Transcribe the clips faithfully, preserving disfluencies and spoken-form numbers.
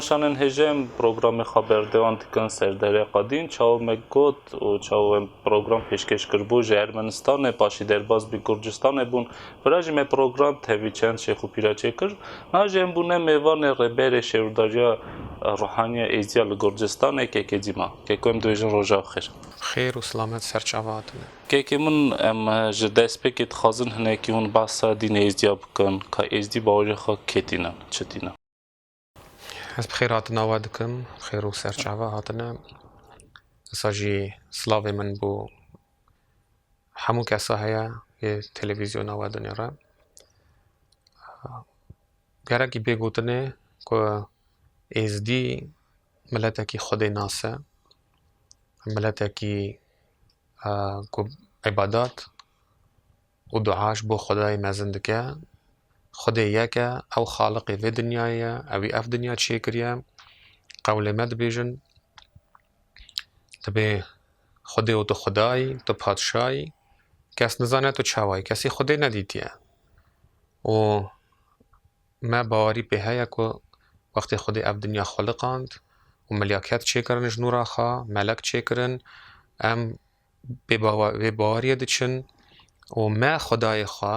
Şanên hêjê em programê xwe berdewam dikin ser derê qedîm. Çawa me got û çawa em program pêşkêş kiribû ji Ermenistanê, paşî derbas bi Gurcistanê bûn. Vira jî me program tevî çend şêx û pîra çêkir. Niha jî em bûne mêvanê rêberê şêwrdariya, e, ruhaniya Êzidiya li Gurcistanê, kekê Dîma. Keko em dibêjin roja xêr. Xêr û silamet ser çava hatine. Kekê min, em, e, ji destpêkê dixwazin hinekî hûn behsa dînê Êzidiya bikin, ka Êzidî baweriya xwe kê tînin, çi tînin? Ez bi xêr hatina we dikim, xêr û ser çava hatine. Esa jî silavê min bo hemû kesa heye yê televîzyona we dinêre. Gerekî bê gotinê ku Êzdî miletekî Xwedê nas e, miletekî, e, ku îbadet û dua ji bo Xwedayê mezin dike. Xwedê yek e, ew xaliqê vê dinyayê ye, ewî ev dinya çêkiriye. Qewlê me dibêjin, dibê Xwedê û tu Xwedayî, tu padşayî, kes nizane tu çawayî, kesî Xwedê nedîtiye. Û me bawerî pê heye ku wextê Xwedê ev dinya xweliqand û milyaket çêkirin ji nûra xwe, melek çêkirin, em bê bawa-, bê baweriyê diçin û me Xwedayê xwe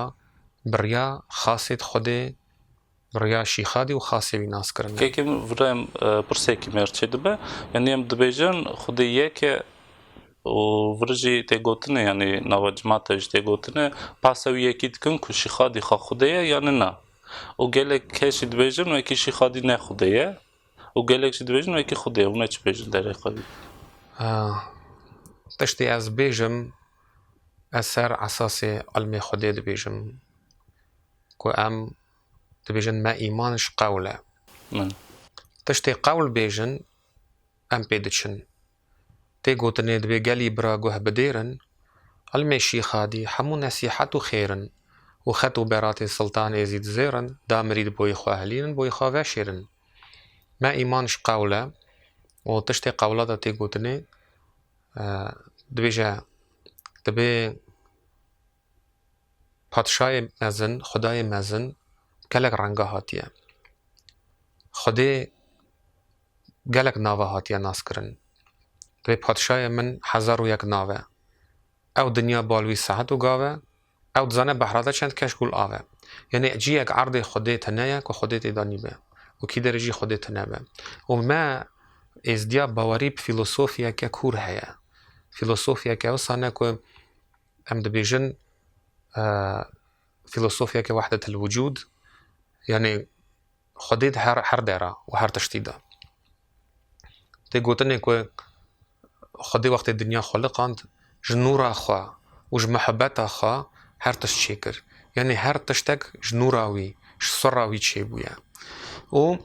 bi riya xasê Xwedê, bi riya Şîxadî û xasê wî nas kirin. Kekê min, vira em, e, pirsekî me re çêdibe. Yanî em dibêjin Xwedê yek e û vir jî tê gotine, yanî nava cimata jî tê gotine, behsa wî yekî dikin ku Şîxadî xwe Xwedê ye yanî na. Û gelek kes jî dibêjin wekî Şîxadî ne Xwedê ye. Û gelek jî dibêjin wekî Xwedê ye, hûn ê çi bêjin derê xwe dî? Ah, tiştê ez bêjim, ez ser esasê ilmê Xwedê dibêjim, ku em dibêjin me îman ji qewl e. Min. Tiştê qewl bêjin, em pê diçin. Tê gotinê dibê gelî bira guh bidêrin, ilmê Şîxadî hemû nesîhet û xêr in û xet û beratê Siltan Êzîd zêr in, da mirîd boyê xwe hilînin, boyê xwe veşêrin. Me îman ji qewl e û tiştê qewla de tê gotinê, e, dibêje, dibê padşayê mezin, Xwedayê mezin gelek renga hatiye. Xwedê gelek nava hatiye naskirin. Dibê padşayê min hezar û yek nav e. Ew dinya bal wî saet û gav e. Ew dizane behra de çend keşk û lav e. Yanî ciyek erdê Xwedê tune ye ku Xwedê tê de nîbe. Û kî derê jî Xwedê tune be. Û me Êzdiya bawerî bi fîlosofiyeke kûr heye. Fîlosofiyeke wisa ne ku em dibêjin, e, fîlosofiyeke wehdetil wucûd, yanî Xwedê di her, her dera û her tiştî de. Tê gotinê ku Xwedê wextê dinya xweliqand, ji nûra xwe û ji muhebeta xwe her tişt çêkir. Yanî her tiştek ji nûra wî, ji sirra wî çêbûye. Û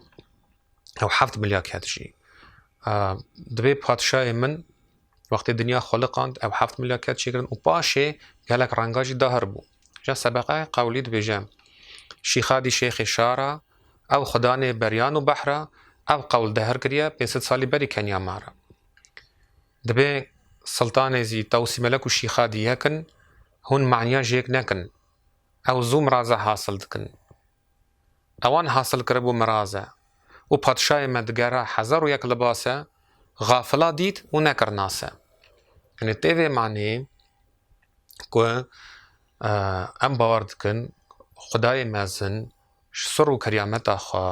ew heft milyaket jî. A, dibê padşayê min wextê dinya xweliqand, ew heft milyaket çêkirin û paşê gelek renga jî dahir bû. Ja sebeqe qewlî dibêje, Şîxadî şêxê şara, ew xudanê beryan û behra, ev qewl dehir kiriye, pênc sed salî berî keniya mara. Dibê Siltanê zî Tawsî Melek û Şîxadî yek in, hûn maniya jêk nekin. Ew zû miraze hasil dikin. Ewan hasil kiribû miraze û padşayê me digera hezar û yek libase, xafila dît û nekir nase. Yanî tê vê manê ku, e, em bawer dikin, Xwedayê mezin ji sir û keryameta xwe,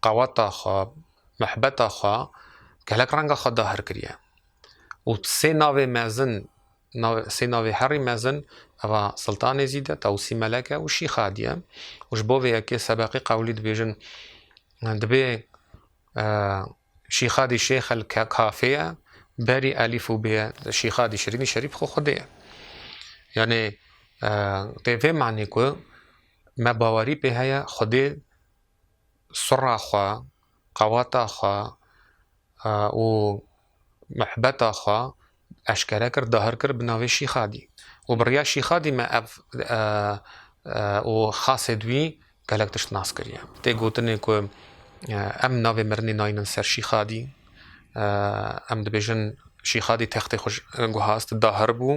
qeweta xwe, mihbeta xwe, gelek renga xwe dahir kiriye. Û sê navê mezin, nav-, sê navê herî mezin, eva Siltanê Zîde, Tawsî Meleke û Şîxadî ye. Û ji bo vê yekê sebeqî qewlî dibêjin, dibê, e, Şîxadî şêxel ke-, kafê ye, berî elîf û bê ye, Şîxadî Şirînî Şerîf xwe Xwedê ye. Yanî, e, tê vê manê ku me bawerî pê heye, Xwedê sirra xwe, qeweta xwe, e, û mihbeta xwe eşkere kir, dahir kir bi navê Şîxadî. Û bi riya Şîxadî me ev, e, e, û xasê dwî gelek tişt nas kiriye. Tê gotinê ku, e, em navê mirinê nayînin ser Şîxadî, e, em dibêjin Şîxadî textê xwe ji, guhast, dahir bû,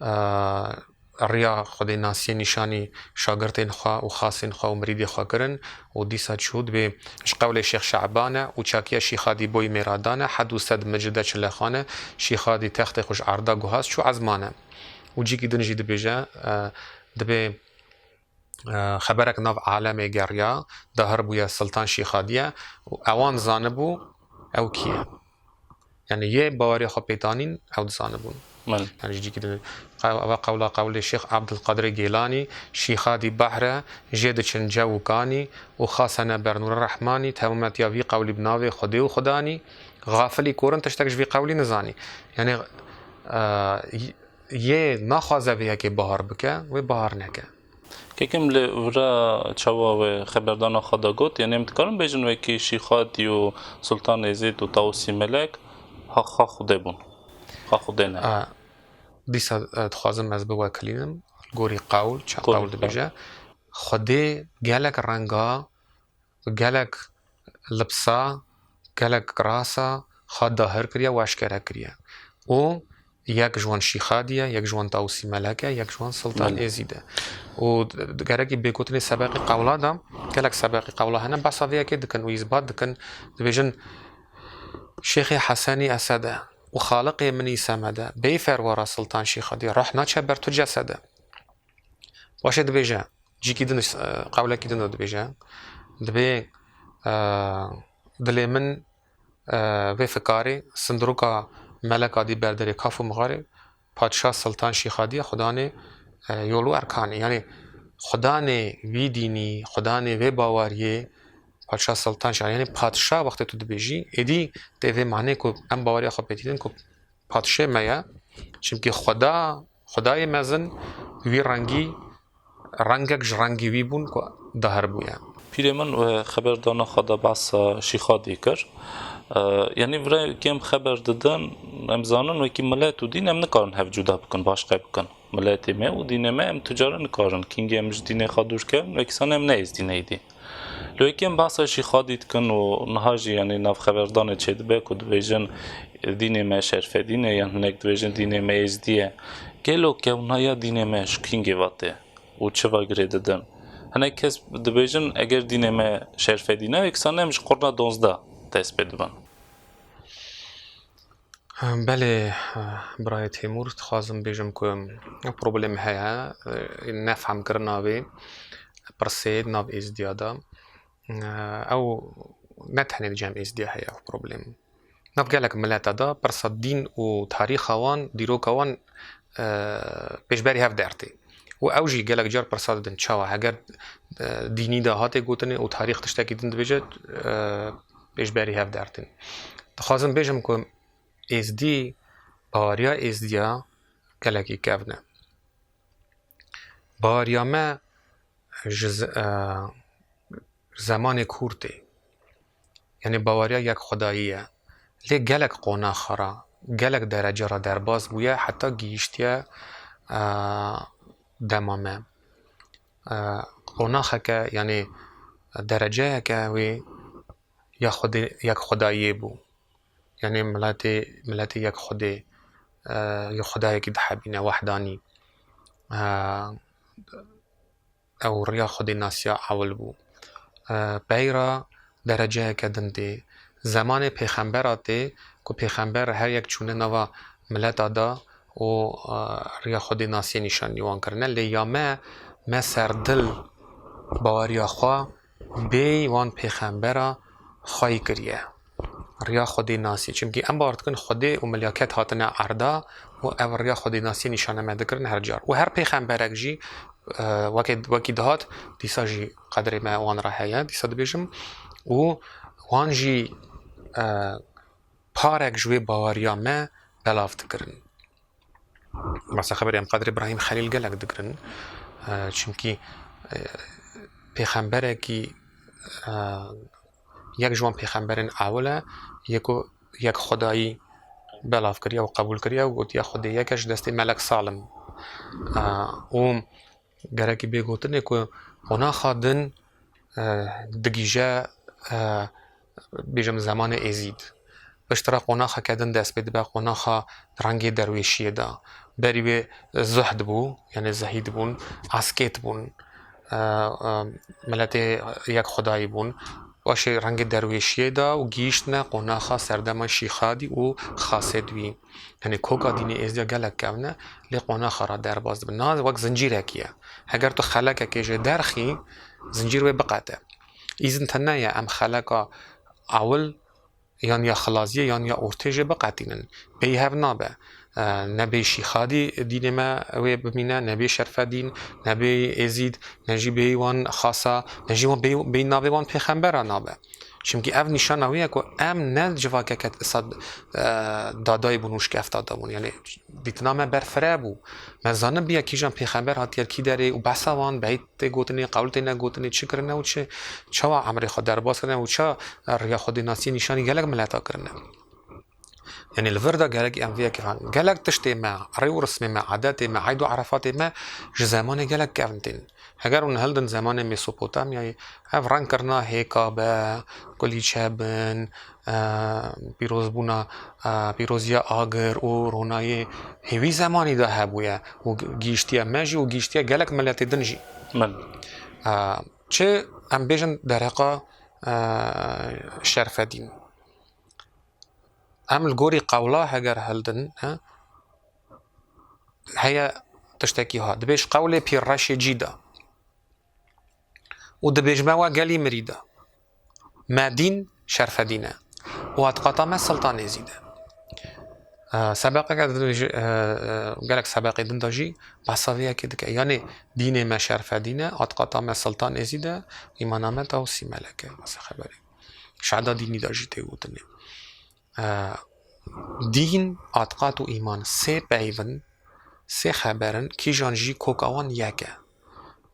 e, riya Xwedênasiyê nîşanî şagirtên xwe û xasên xwe û mirîdê xwe kirin û dîsa çû dibê ji qewlê Şêx Şaban e û çakiya Şîxadî boyî mêra dane, hed û sed micide çilexan e, Şîxadî textê xwe ji erda guhaz çû ezman e. Û cîkî din jî dibêje, e, dibê, e, xeberek nav alemê geriya, dahir bûye Siltan Şîxadî ye û ewan zanibû ew kî ye. Yani yê baweriya xwe pêtanîn ew dizanibûn. Belê. Yani ji cîkî din. Qew-, eva qewla qewlê Şêx Abdulqadirê Gêlanî, Şîxadî behre, jê diçin cew û kanî, û xasene bernûre rehmanî, temametiya vî qewlî bi navê Xwedê û Xudanî, xafilî korin tiştek ji vî qewlî nizanî. Yani, e, y-, yê naxwaze vê yekê bahar bike, wê bahar neke. Kekim li vira çawa wê xeberdana xwe da got, yani em dikarin bêjin wekî Şîxadî û Sultan Êzîd û Tawusî Melek ha, ha Xwedê bûn. Ha Xwedê ne. A, dîsa, e, dixwazim ez biwekilînim. Gorî qewl, çend Gorî qewl dibêje. Xwedê gelek renga, gelek lipsa, gelek kirasa xwe dahir kiriye û eşkere kiriye. Û yek ji wan Şîxadî ye, yek ji wan Tawusî Melek e, yek ji wan Siltan Belê. Êzîd e. Û d-, d-, gerekî bêgotinê sebeqî qewla de, gelek sebeqî qewla hene, behsa vê yekê dikin û îsbat dikin, dibêjin, Şêxê Hesenî Esed e û Xaliqê min î Semed e, bêyî ferwara Siltan Şîxadî, reh naçe ber tu cesed e. Paşê dibêje, cîkî din, e, qewlekî din de dibêje, dibê, e, dilê min, e, vê fikarê, sindiroka meleka dî berderê kaf û mixarê, padşa Siltan Şîxadî ye, xudanê, e, yol û erkanê. Yani xudanê vî dînî, xudanê vê baweriyê, padşa Siltan Şîxadî, yani padşa wextê tu dibêjî, êdî tê vê manê ku em baweriya xwe pêtînin ku padşê me ye. Çimkî Xweda, Xwedayê mezin wî rengî, rengek ji rengî wî bûn ku dahir bûye. Pîrê min, e, xeberdana xwe de behsa Şîxadî kir. E, yanî vira kêm xeber didin, em zanin wekî milet û dîn em nikarin hev cuda bikin, başqe bikin. Miletê me û dînê me em tu cara nikarin. Kîngê em ji dînê xwe dûr kevin, wekî sane em ne êzdî ne êdî. Li wekî em behsa Şîxadî dikin û niha jî, yanî nav xeberdanê çêdibe ku dibêjin dînê me Şerfedîn e, yan hinek dibêjin dînê me Êzdî ye. Gelo kewnahiya dînê me ji kîngê ve tê û çi ve girê didin? Hinek kes dibêjin eger dînê me Şerfedîn e, wekî sane em ji qurna donzdeh dest pê dibin. Belê, birayê Têmûr, dixwazim bêjim ku problem heye, nefhemkirina vê pirsê di nav êzdiya de. Ew ne tenê di cem êzdiya heye ew problem. Nav gelek mileta de pirsa dîn û tarîxa wan, dîroka wan, pêşberî hev dertê. Û ew jî gelek car pirsa didin, çawa heger, e, dînî de hatê gotinê û tarîx tiştekî din dibêje, e, pêşberî hev dertin. Dixwazim bêjim ku êzdî, baweriya êzdiya gelekî kevn e. Baweriya me ji z-, e, zemanê kûr tê. Yanî baweriya yek xwedayî ye. Lê gelek qonaxa re, gelek derece re derbas bûye, heta gihîştiye, e, dema me. E, qonaxeke, yanî dereceyeke wê ya xwedê, yek xwedayiyê bû. Yanî miletê, miletê yek xwedê, e, ya xwedayekî dihebîne, wehdanî. E, ew riya xwedênasiya ewil bû. E, peyra dereceyeke din tê. Zemanê pêxembera tê ku pêxember her yek çûne nava mileta da û, e, riya xwedênasiyê nîşanî wan kirine. Lê ya me, me serdil baweriya xwe bêyî wan pêxembera xweyî kiriye. Riya xwedênasî. Çimkî em bawer dikin Xwedê û milyaket hatine erda û ev riya xwedênasiyê nîşane me dikirin her car. Û her pêxemberek jî, e, wekê, wekî dihat, dîsa jî qedrê me wan re heye, dîsa dibêjim. Û wan jî, e, parek ji wê baweriya me belav dikirin. Mesela xeberê em qedrê Îbrahîm Xelîl gelek digirin. E, çimkî, e, pêxemberekî, e, yek ji wan pêxemberên ewil e, yê ku yek xwedayî belav kiriye û qebûl kiriye û gotiye Xwedê yek e ji destê Melek Salim. E, û gerekî bê gotinê ku qonaxa din, e, digihîje, e, bêjim zemanê Êzîd. Piştre qonaxeke din dest pê dibe, qonaxa rengê derwêşiyê de. Berî wê zuhd bû, yanî zehîd bûn, asket bûn, e, e, miletê yek xwedayî bûn. Paşê rengê derwêşiyê da û gihîştine qonaxa serdema Şîxadî û Xasedwî. Yanî koka dînê êzdiya gelek kevn e, lê qonaxa ra derbas dibin. Niha wek zincîrekî ye. Heger tu xelekekê jê derxî, zincîr wê biqete. Îzin tune ye em xeleka ewil yan ya xilaziyê yan ya ortê jê biqetînin. Bêyî hev nabe. E, ne bêyî Şîxadî dînê me wê bimîne, ne bêyî Şerfedîn, ne bêyî Êzîd, ne jî bêyî wan xasa, ne jî wan bêyî, bêyî navê wan pêxembera nabe. Çimkî ev nîşana wê ye ku em ne civakeke sad, e, dadayî bûn û şikefta da bûn. Yanî dîtina me berfire bû. Me zanibiye kîjan pêxember hatiye li kî derê û behsa wan beyt tê gotinê, qewl têne gotinê, çi kirine û çi, çawa emrê xwe derbas kirine û ça, e, riya xwedênasiyê nîşanî gelek mileta kirine. Yanî li vir de gelek em vê yekê fan. Gelek tiştê me, rê û rismê me, edetê me, eyd û erefatê me ji zemanê gelek kevn tên. Heger hûn hildin zemanê Mesopotamyayê, ev rengkirina hêka be, kulîçe bin, e, pîrozbûna, e, pîroziya agir û ronayê hê wî zemanî de hebûye û gihîştiye me jî û gihîştiye gelek miletê din jî. Min. E, çi em bêjin dereqa, e, Şerfedîn. Em li gorî qewla heger hildin, he, heye tiştekî ha. Dibêj qewlê pîr reşê cî de. Û dibêj me wa gelî mirî de. Me dîn Şerfedîn e. Û atiqata me Siltan Êzîd e. E, sebeqeke din jî, e, e, gelek sebeqê din de jî behsa vê yekê dike. Yanê dînê me Şerfedîn e, atiqata me Siltan Êzîd e, îmana me Tawusî Melek e. Behsa xeberê. Şehda dînî de jî tê gotinê. E, dîn, atiqat û îman sê peyv in, sê xeber in, kîjan jî koka wan yek e.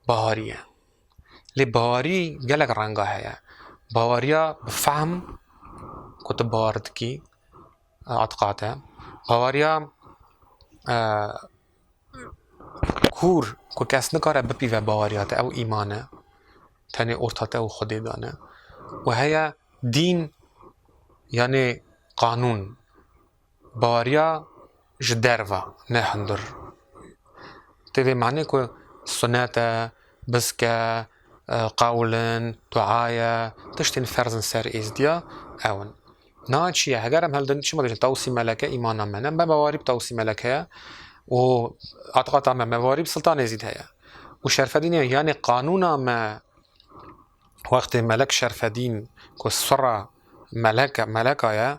Baharî ye. Lê baharî gelek renga heye. Bawariya bi fehm, ku tu bawer dikî, e, atiqat e. Bawariya, e, kûr, ku kes nikare bipîve bawariya te, ew îman e. Tenê orta te û Xwedê dane. Û heye dîn, yanê qanûn, bawariya ji derve, ne hundir. Tê vê manê ku sunet e, bisk e, e, qewl in, dua ye, tiştên ferz in ser êzdiya, ew in. Niha çi ye? Heger em hildin, çima dibêjin Tawusî Melek e, îmana me ne? Me bawarî bi Tawusî Melek heye û atiqata me, me bawarî bi Siltan Êzîd heye. Û Şerfedînê, yanê qanûna me, wextê Melek Şerfedîn ku sura melek, meleka ye,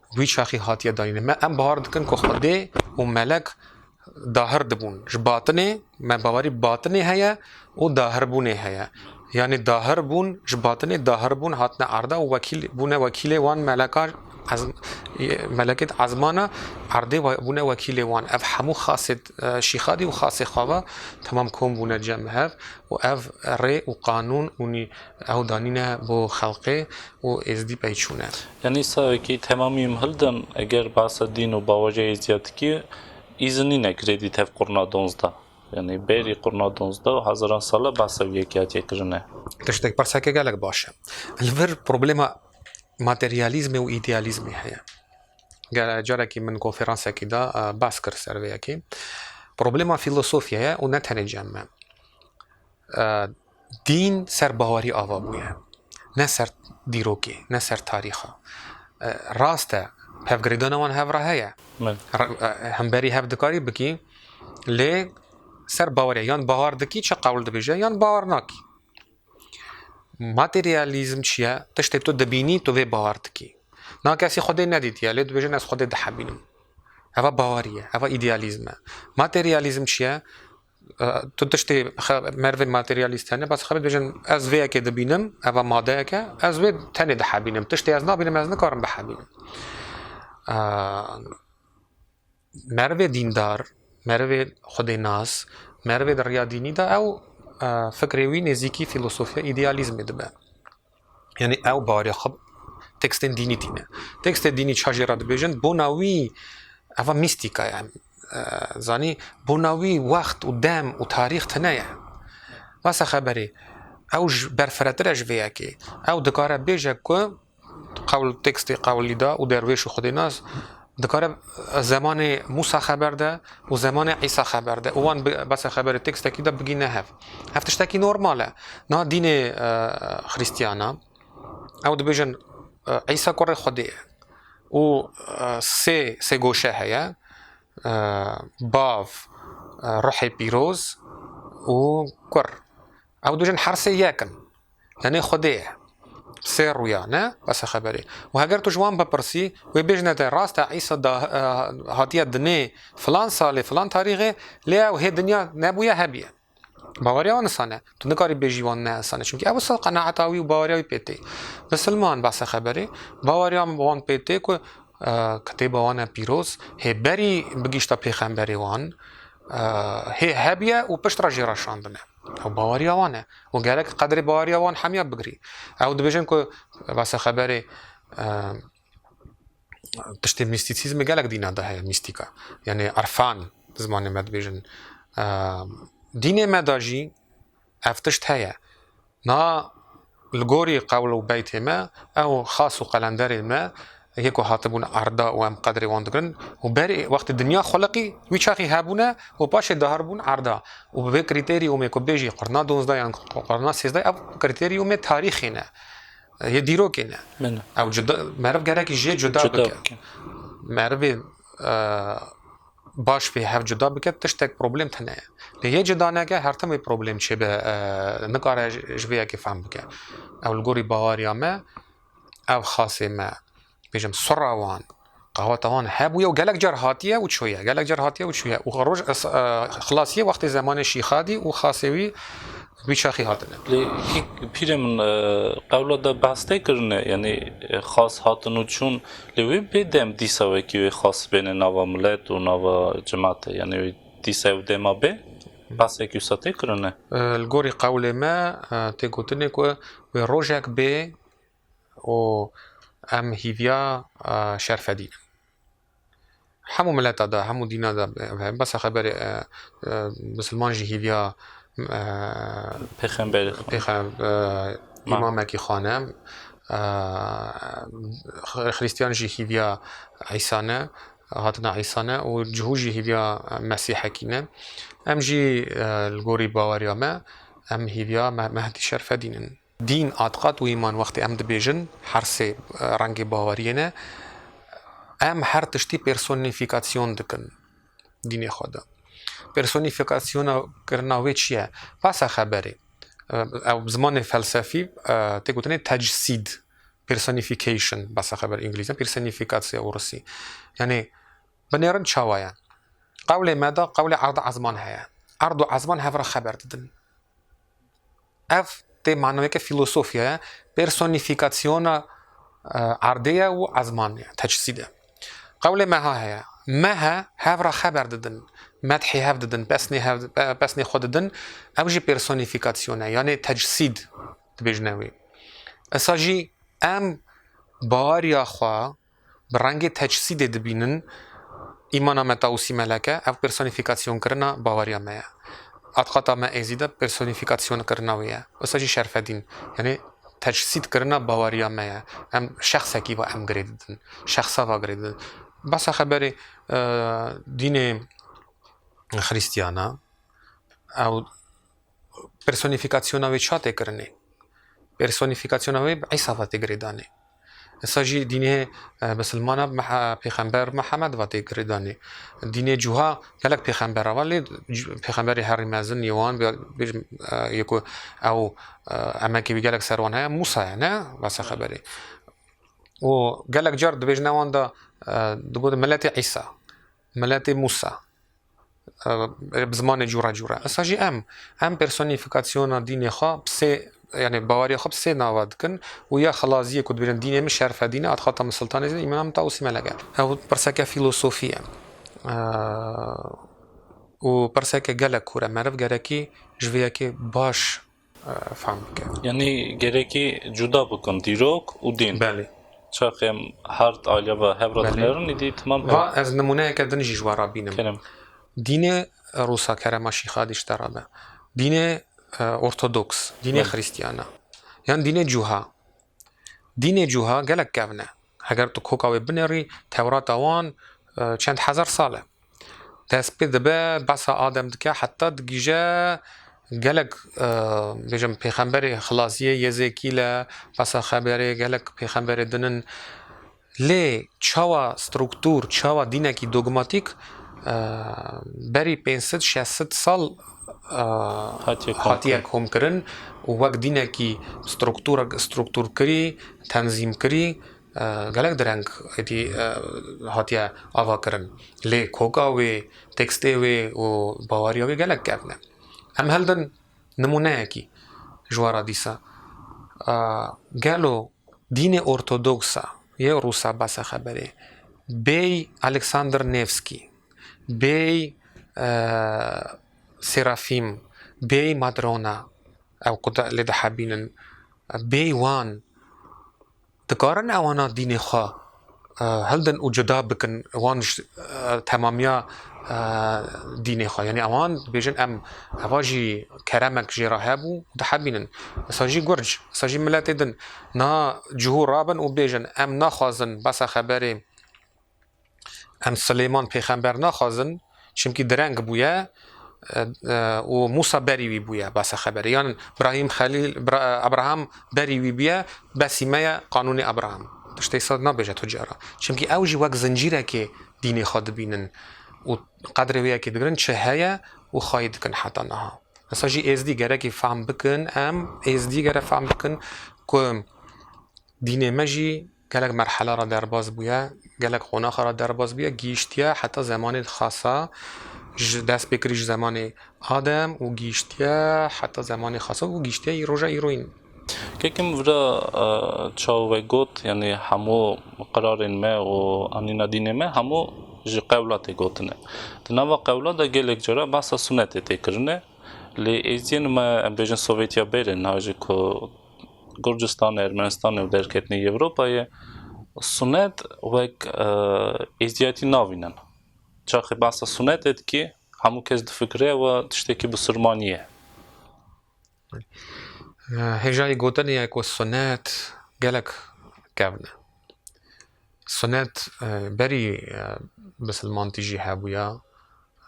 wî çaxî hatiye dayînê. Me, em bawer dikin ku Xwedê û melek dahir dibûn. Ji batinê, me bawerî batinê heye û dahirbûnê heye. Yanî dahirbûn, ji batinê dahirbûn hatine erda û wekîl, bûne wekîlê wan meleka ez-, melekêt ezmana erdê we-, bûne wekîlê wan. Ev hemû xasêt, e, Şîxadî û xasê xwe ve temam kom bûne cem hev û ev rê û qanûn û nî-, ew danîne bo xelqê û êzdî pey çûne. Yanî sawekî temamî em hildin, eger behsa dîn û baweja êzdiya dikî, îzin nîne girêdî tev qurna donzdeh. Yanî berî qurna donzdeh û hezaran sala behsa wî yekê hatiye kirine. Tiştek, pirseke gelek baş e. Li vir problema materyalîzmê û îdealîzmê heye. Gele-, carekî min konferansekî da, e, behs kir ser vê yekê. Problema fîlosofya ye û ne tenê cem me. E, dîn ser bawerî ava bûye. Ne ser dîrokê, ne ser tarîxa. E, rast e, hevgirêdana wan hev re heye. Min. Re-, e, hemberî hev dikarî bikî, lê ser baweriya, yan bawer dikî çi qewl dibêje, yan bawer nakî. Materyalîzm çi ye? Tiştê tu dibînî, tu vê bawer dikî. Na kesî Xwedê nedîtiye, lê dibêjin ez Xwedê dihebînim. Eva bawerî ye, eva îdealîzm e. Materyalîzm çi ye? E, tu tiştê xe-, mervê materyalîst hene, bes xwe dibêjin ez vê yekê dibînim, eva madeyek e, ez wê tenê dihebînim. Tiştê ez nabînim, ez nikarim bihebînim. E, merivê dîndar, merivê xwedênas, merivê di riya dînî de ew, e, fikrê wî nêzîkî fîlosofiya îdealîzmê dibe. Yanî ew baweriya xwe tekstên dînî tîne. Tekstê dînî ça jê re dibêjin, bona wî eva mîstîka ye. E, zanî, bona wî wext û dem û tarîx tune ye. Vasa xeberê, ew ji berfiretir e ji vê yekê. Ew dikare bêje ku qewl, tekstê qewlî da û derwêş û xwedênas dikare zemanê Mûsa xeber de û zemanê Îsa xeber de û wan bi, bese xeberê tekstekî de bigîne hev. Hev tiştekî normal e. Na dînê, e, Xrîstiyana, ew dibêjin, e, Îsa kurê Xwedê ye. Û, e, sê, sê goşe heye. E, Bav, e, Ruhê Pîroz û Kur. Ew dibêjin her sê yek in. Yanê Xwedê ye. Sê rûya ne, bese xeberê. Û heger tu ji wan bipirsî, wê bêjine te rast e, Îsa da, e, hatiye dinê filan salê, filan tarîxê, lê ew hê dinya nebûye, hebiye. Baweriya wan insan e. Tu nikarî bêjî wan ne insan e. Çimkî ew wisa qenaeta wî û baweriya wî pê tê. Misilman, bese xeberê, baweriya wan pê tê ku, e, kitêba wan e pîroz, hê berî bigihîşta pêxemberê wan, e, hê hebiye û pişt re jê re şandine. Ew baweriya wan e. Û gerek qedrê baweriya wan hemiya bigirî. Ew dibêjin ku, bese xeberê, e, tiştê mîstîsîzmê gelek dîna de heye, mîstîka. Yanê erfan, zimanê me dibêjin. E, dînê me de jî ev tişt heye. Na li gorî qewl û beytê me, ew xas û qelenderê me, yê ku hatibûn erda û em qedrê wan digirin û berê wextê dinya xuliqî, wî çaxî hebûne û paşê dahar bûn erda. Û bi vê krîterî û me ku bêjî qurna duwazdeh yan qurna sêzdeh, ev krîterî û me tarîxê ne. Yê dîrokê ne. Min. Ew cuda, meriv gerekî jê cuda Cuda bike. bike. Merivê, e, baş pê hev cuda bike, tiştek problem tune ye. Lê yê cuda neke, her tim wê problem çêbe, e, nikare ji, ji vê yekê fehm bike. Ew li gorî baweriya me, ev xasê me, bêjim, sura wan, qaweta wan hebûye û gelek car hatiye û çûye. Gelek car hatiye û çûye. Û roj, e, xilasiye wextê zemanê Şîxadî û xasê wî wî çaxî hatine. Lê hîk pîrê min, e, qewla de behs tê kirine, yanî, e, xas hatin û çûn, lê wê bê dem dîsa wekî wê xas bêne nava milet û nava cemaetê, yanî wê dîsa ew dema bê, behsekî wisa tê kirine? E, li gorî qewlê me, e, tê gotinê ku wê rojek bê û em hîviya, e, şerfedî ne. Hemû mileta de, hemû dîna de, e, besa xeberê, e, e, misilman jî hîviya, e, Pêxemberê xwe. pêxe-, e, Ma. îmamekî xane, e, xri-, xristiyan jî hîviya Îsa ne, hatina Îsa ne û cihû jî hîviya Mesîhekî ne. Em jî, e, li gorî baweriya me, em hîviya Me-, Mehdî Şerfedîn in. Dîn, atiqat û îman wextê em dibêjin, her sê, e, rengê baweriyê ne, em her tiştî personîfîkasyon dikin dînê xwe de. Personîfîkasyona kirina wê çi ye? Basa xeberê. E, ew bi zimanê felsefî, e, tê gotinê tecsîd, personification, basa xeber îngilîzce, personîfîkasya û rusî. Yanî, binêrin çawa ye? Qewlê me de, qewlê erd û ezman heye. Erd û ezman hev re xeber didin. Ev tê manayeke fîlosofya ye, personîfîkasyona, e, erdê ye û ezmanê ye, tecsîd e. Qewlê meha heye. Mehe hev re xeber didin, medhê hev didin, pesnê hev, pe-, pesnê xwe didin, ew jî personîfîkasyon e, yanê tecsîd dibêjine wê. Esa jî em baweriya xwe bi rengê tecsîdê dibînin, îmana me Tawusî Melek e, ev personîfîkasyonkirin a baweriya me ye. Atiqata me Êzîd e, personîfîkasyonkirin a wê ye. Wisa jî Şerfedîn, yanî tecsîdkirin a baweriya me ye. Em şexsekî va em girê didin. Şexsa va girê didin. Basa xeberê, e, dînê Xrîstiyana, ew personîfîkasyona wê ça tê kirinê? Personîfîkasyona wê bi Îsa ve tê girêdanê. Esa jî dînê, e, misilmana Meha-, Pêxember Mihemed ve tê girêdanê. Dînê cuha gelek pêxembera ve, lê c-, pêxemberê herî mezin yê wan, bê-, bêjim, e, yê ku ew, e, emekê wî gelek ser wan heye, Mûsa ye, ne? Vesa xeberê. Û gelek car dibêjine wan de, e, digotin miletê Îsa, miletê Mûsa. E, bi zimanê cûre cûre. Esa jî em, em personîfîkasyona dînê xwe bi sê, yanî baweriya xwe bi sê nava dikin û ya xilaziyê ku dibêjin dînê min Şerfedîn e, atiqata min Siltanê Zîn, îmana min Tawusî Melek e. Ew pirseke fîlosofî ye. E, û pirseke gelek kûr e. Meriv gerekî ji vê yekê baş e, fehm bike. Yanî gerekî cuda bikin dîrok û dîn. Belê. Çaxê em her di aliya ve hev re Belê. dinêrin, îdî temam. Va ez nimûneyeke din jî ji we re bînim. Kerem. Dînê Rûsa, kerema Şîxadî ji te re be. Dînê, e, Ortodoks, dînê Belê. Xrîstiyana. Yan dînê cuha. Dînê cuha gelek kevn e. Eger tu koka wê binêrî, Tewrata wan, e, çend hezar sal e. Dest pê dibe, behsa Adem dike, heta digihîje gelek, e, bêjim, pêxemberê xilasiyê Yezêkîl e, behsa xeberê gelek pêxemberê din in. Lê çawa struktur, çawa dînekî dogmatîk, e, berî pênc sed şeş sed sal, e, Hatiye kom hatiye kirin. Komkirin û wek dînekî struktur, strukturkirî, tenzîmkirî, e, gelek direng êdî, e, hatiye avakirin. Lê koka wê, tekstê wê û baweriya wê gelek kevn e. Em hildin nimûneyekî ji we re dîsa. E, gelo dînê ortodoksa yê Rûsa behsa xeberê, bêy Alexander Nevsky, bêy, e, Serafîm, bêy Madrona, ew ku de, lê dihebînin, bêy wan, dikarin ewana dînê xwe, e, hildin û cuda bikin wan ji, e, temamiya, e, dînê xwe? Yanî ewan dibêjin, em, eva jî keremek jê re hebû, dihebînin. Esa jî gurc, esa jî miletê din, na cihû rabin û bêjin, em naxwazin behsa xeberê, em Silêman pêxember naxwazin, çimkî direng bûye, e, e, û Mûsa berî wî bûye, behsa xeberê. Yan Brahîm Xelîl, Bra-, Abraham berî wî bûye, besî me ye qanûnê Abraham. Tiştê sed nabêje tu cara. Çimkî ew jî wek zincîrekê dînê xwe dibînin û qedrê wê yekê digirin, çi heye û xwayî dikin heta niha. Esa jî êzdî gerekî fehm bikin, em êzdî gere fehm bikin ku dînê me jî gelek merhela re derbas bûye, gelek qonaxa re derbas bûye, gihîştiye heta zemanê xasa, ji dest pê kirî ji zemanê Adem û gihîştiye heta zemanê xasa û gihîştiye î roja îroyîn. Kekim vira, e, çaw ve got, yani hemû qirarên me û anîna dînê me hemû ji qewla tê gotine. Di nava qewla de gelek cara behsa sunetê tê kirine. Lê êzdiyên me, em bêjin Sovyetiya berê, niha jî ku Gurcistanê, Ermenistanê û derketinê Ewropayê, sunet wek, e, êzdiyatî navînin. Çaxê behsa sunetê dikî, hemû kes difikire ew tiştekî bisurmanî ye. E, hêjayî gotinê ye ku sunet gelek kevn e. Sunet, e, berî, e, misilmantî jî hebûya,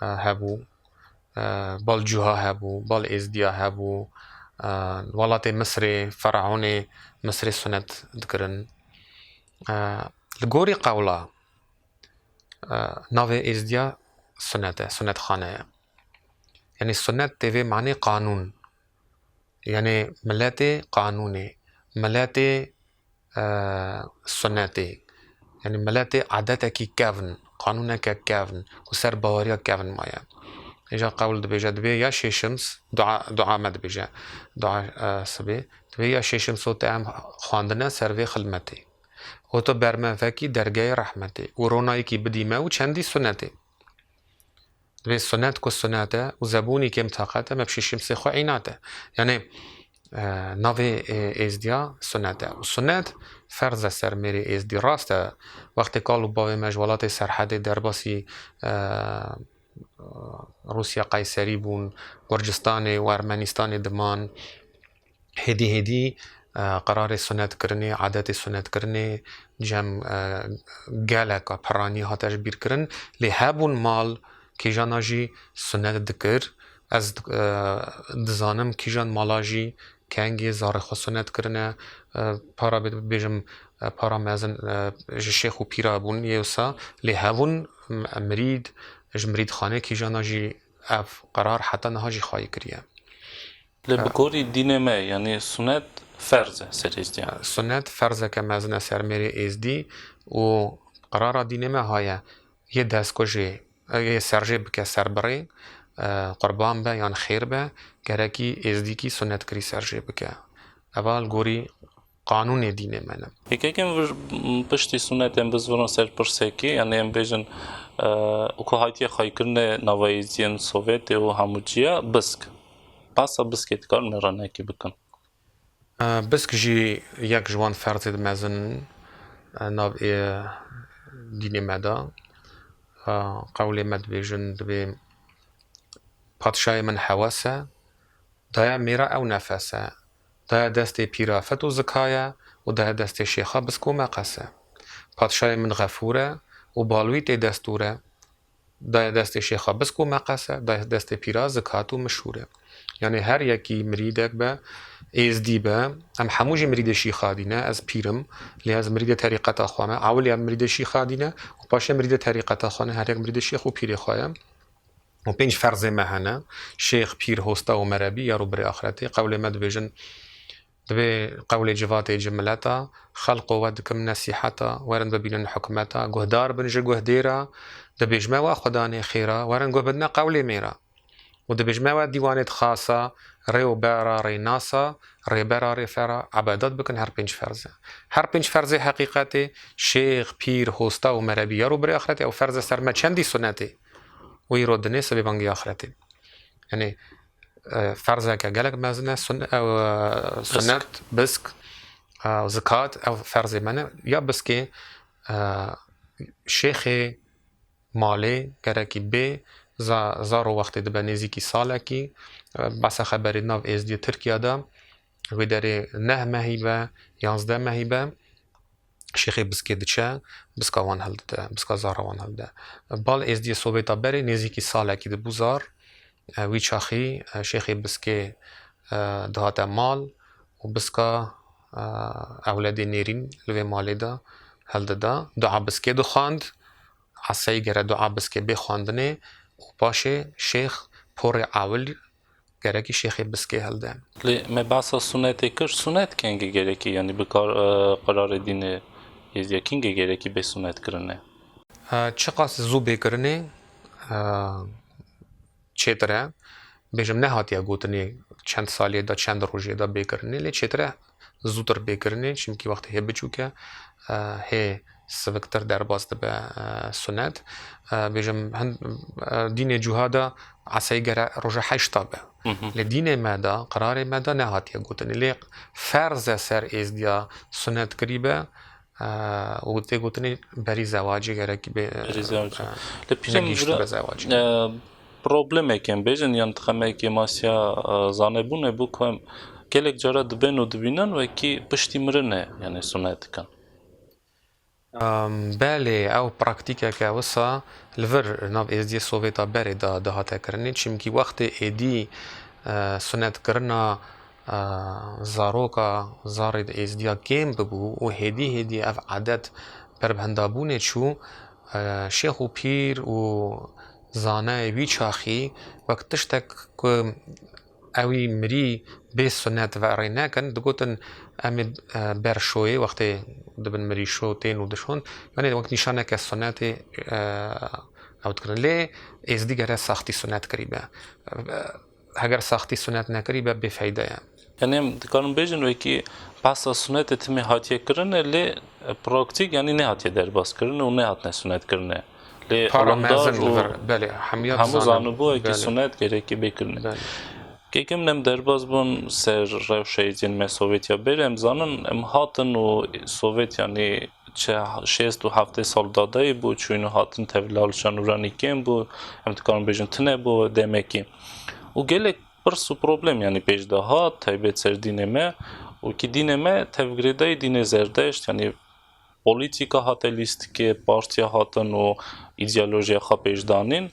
e, hebû. E, bal cûha hebû, bal êzdiya hebû. E, welatê Misrê, Feraonê Misrê sunet dikirin. E, li gorî qewla, e, navê êzdiya sunet e, sunetxane ye. Yanî sunet tê vê manê qanûn. Yanî miletê qanûnê, miletê, e, sunetê. Yanî miletê adetekî kevn, qanûneke kevn, ku ser baweriya kevn maye. Îja qewl dibêje, dibê ya şêşims, dua, dua me dibêje, dua, e, sibê. Dibê ya şêşims o te em xwendine ser vê xilmetê. O tu ber me vekî dergehê rehmetê û ronayekî bidî me û çendî sunetê. Divê sunet ku sunet e û zebûnî kêm taqet e, me bi şêşimsê xwe înat e. Yanî, e, navê, e, êzdiya sunet e. Û sunet ferz e ser mêrê êzdî. Rast e, wextê kal û bavê me ji welatê Serhedê derbasî, e, Rûsya Qeyserî bûn, Gurcistanê û Ermenistanê diman. Hêdî hêdî, e, qerarê sunetkirinê, adetê sunetkirinê cem, e, geleka piranî hate ji bîr kirin. Lê hebûn mal kîjana jî sunet dikir. Ez, e, dizanim kîjan mala jî kengê zarê xwe sunet kirine. E, para bê-, bêjim, e, para mezin, e, ji şêx û pîra bûn yê wisa. Lê hebûn, m-, mirîd, ji mirîdxanê kîjana jî ev qerar heta niha jî xwayî kiriye. Lê bi gorî dînê me, yanî sunet ferz e ser êzdiyan. Sunet ferzeke mezin e ser mêrê êzdî û qerara dînê me ha ye, yê destku jê, yê serjê bike serbirê, e, qurban be yan xêr be, gerekî êzdîkî sunetkirî serjê bike. Eva li gorî qanûnê dînê me ne. Yekekên vir, piştî sunetên bizvirin ser pirsekî, yanî em bêjin, e, ku hatiye xwayîkirinê nava êzdiyên Sovyetê û hemû ciya bisk. Basa biskê dikarin me ranekî bikin. E, bisk jî yek ji wan ferzê di mezin in, e, nav ê dînê me de. E, qewlê me dibêjin, dibê padşahê min hewes e, daye mêra ew nefes e, daye destê pîra fit û zika ye û daye destê şêxa bisk û meqes e. padşayê min Xefûr e û bal wî tê destûr e. Daye destê şêxa bisk û meqes e, daye destê pîra zikat û mişûr e. Yanî her yekî mirîdek be, êzdî be, em hemû jî mirîdê şîxa dî ne, ez pîr im, lê ez mirîdê terîqeta xwe me, ewil ya mirîdê şîxa dî ne û paşê mirîdê terîqeta xwe ne, her yek mirîdê şêx û pîrê xwe ye. Û pênc ferzê me hene, şêx, pîr, hosta û merebî, yar û birê axretê. Qewlê me dibêjin, Dibê qewlê civatê cimileta, xelqo we dikim nesîheta, werin bibînin hukmeta, guhdar bin ji guhdêra, dibêjme we Xudanê xêra, werin guh bidne qewlê mêra. Û dibêjme we dîwanêd xasa, rê û bera rênasa, rêbera rêfera, ebedat bikin her pênc ferze. Her pênc ferzê heqîqetê, şêx, pîr, hosta û merebî yar û birê axretê, ew ferze ser me çendî sunetê. Û îro dinê sibê bangî axretê. Yanî, e, ferzeke gelek mezin e, sun-, ew, e, sunet, bisk, e, zikat, ew ferzê me ne. Ya biskê, e, şêxê malê gerekî bê, za-, zaro wextê dibe nêzîkî salekî, e, behsa xeberê nav êzdiyê Tirkiya de, wê derê neh mehî be, yanzdeh mehî be. Şêxê biskê diçe, biska wan hildide, biska zara wan hildide. Bal êzdiyê Sovêta berê nêzîkî salekî dibû zar. E, wî çaxî, e, şêxê biskê, e, dihate mal û biska, e, ewledê nêrîn li vê malê de hildida. Dua biskê dixwand, eseyî gere dua biskê bê xwendinê û paşê şêx porê ewil gerekî şêxê biskê hilde. Lê me behsa sunetê kir, sunet kengê gerekî, yanî bi kar, e, qirarê dînê êzdiya kengê gerekî bê sunet kirine? E, çiqas zû bê kirinê, e, çêtir e. Bêjim nehatiye gotinê çend saliyê de, çend rojê de bê kirinê, lê çêtir e zûtir bê kirinê, çimkî wextê hê biçûk e, e, hê siviktir derbas dibe, e, sunet. E, bêjim, hin, e, dînê cuha de eseyî gere roja heşta be. Hı hı. Lê dînê me de, qirarê me de nehatiye gotinê. Lê ferz e ser êzdiya sunet kirî be, e, û tê gotinê berî zewacê gerek bê, e, Berî zewacê. E, Lê pîrem negihiştibe vira, zewacê. E, problemek em bêjin, yan dixemekê masiya, e, zanebûnê bû ku em gelek cara dibên û dibînin wekî piştî mirinê, yanî sunet dikin. Em, belê, ew praktîkeke wisa li vir nav êzdiyê Sovêta berê de dihate kirinê, çimkî wextê êdî, e, sunetkirina, e, zaroka, zarê êzdiya kêm bibû û hêdî hêdî ev edet ber bi hindabûnê çû, e, şêx û pîr û zanayê wî çaxî wek tiştek ku ewî mirî bê sunet ve rê nekin, digotin, em ê, e, ber şoyê, wextê dibin mirî şo tên û dişon, yanî wek nîşaneke sunetê, e, ew dikirin. Lê êzdî gere saxtî sunet kirî be. E, heger saxtî sunet nekirî be, bêfeyde ye. Yanî em dikarin bêjin wekî behsa sunetê timê hatiye kirine, lê, e, praktîk, yanî nehatiye derbas kirine û nehatine sunet kirine. Lê Para alimdar mezin li û vir, belê, hemiya hemû dizanin. Zanibû wekî Belê. Sunet gerekî bê kirine. Belê. Kêkim em derbas bûn ser rewşa êzdiyên me Sovêtiya berê, em zanin, em hatin û Sovêt, yanî çi şêst û heftê sal dadayî bû, çûyîn û hatin tevlî li şanûranî kêm bû, em dikarin bêjin tune bû demekî. Û gelek pirs û problem, yanî pêş de hat, taybet ser dînê me, û kî dînê me tevgirêdayî dînê Zerdeşt, yanî polîtîka hate lîstikê, partiya hatin û îdeolojiya xwe pêş danîn.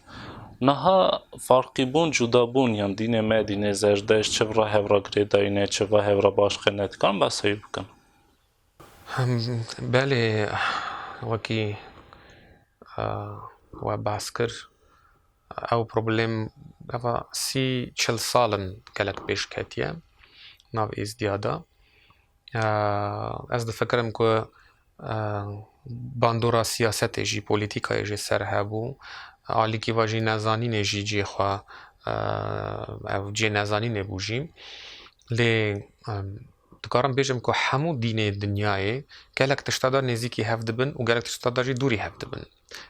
Niha farqîbûn, cudabûn, yan dînê me, dînê Zerdeşt, çi vira hev re girêdayî ne, çi vira hev re baş xê ne, dikarin behsa wî bikin? Hem, belê, wekî, e, we behs kir, ew problem eva sî çil sal in gelek pêş ketiye nav êzdiya de. E, ez difikirim ku, e, bandora siyasetê jî, polîtîkayê jî ser hebû. Alîkî va jî nezanînê jî cihê xwe, e, ev cihê nezanînê bû jî. Lê, e, dikarim bêjim ku hemû dînê dinyayê gelek tişta de nêzîkî hev dibin û gelek tişta de jî dûrî hev dibin.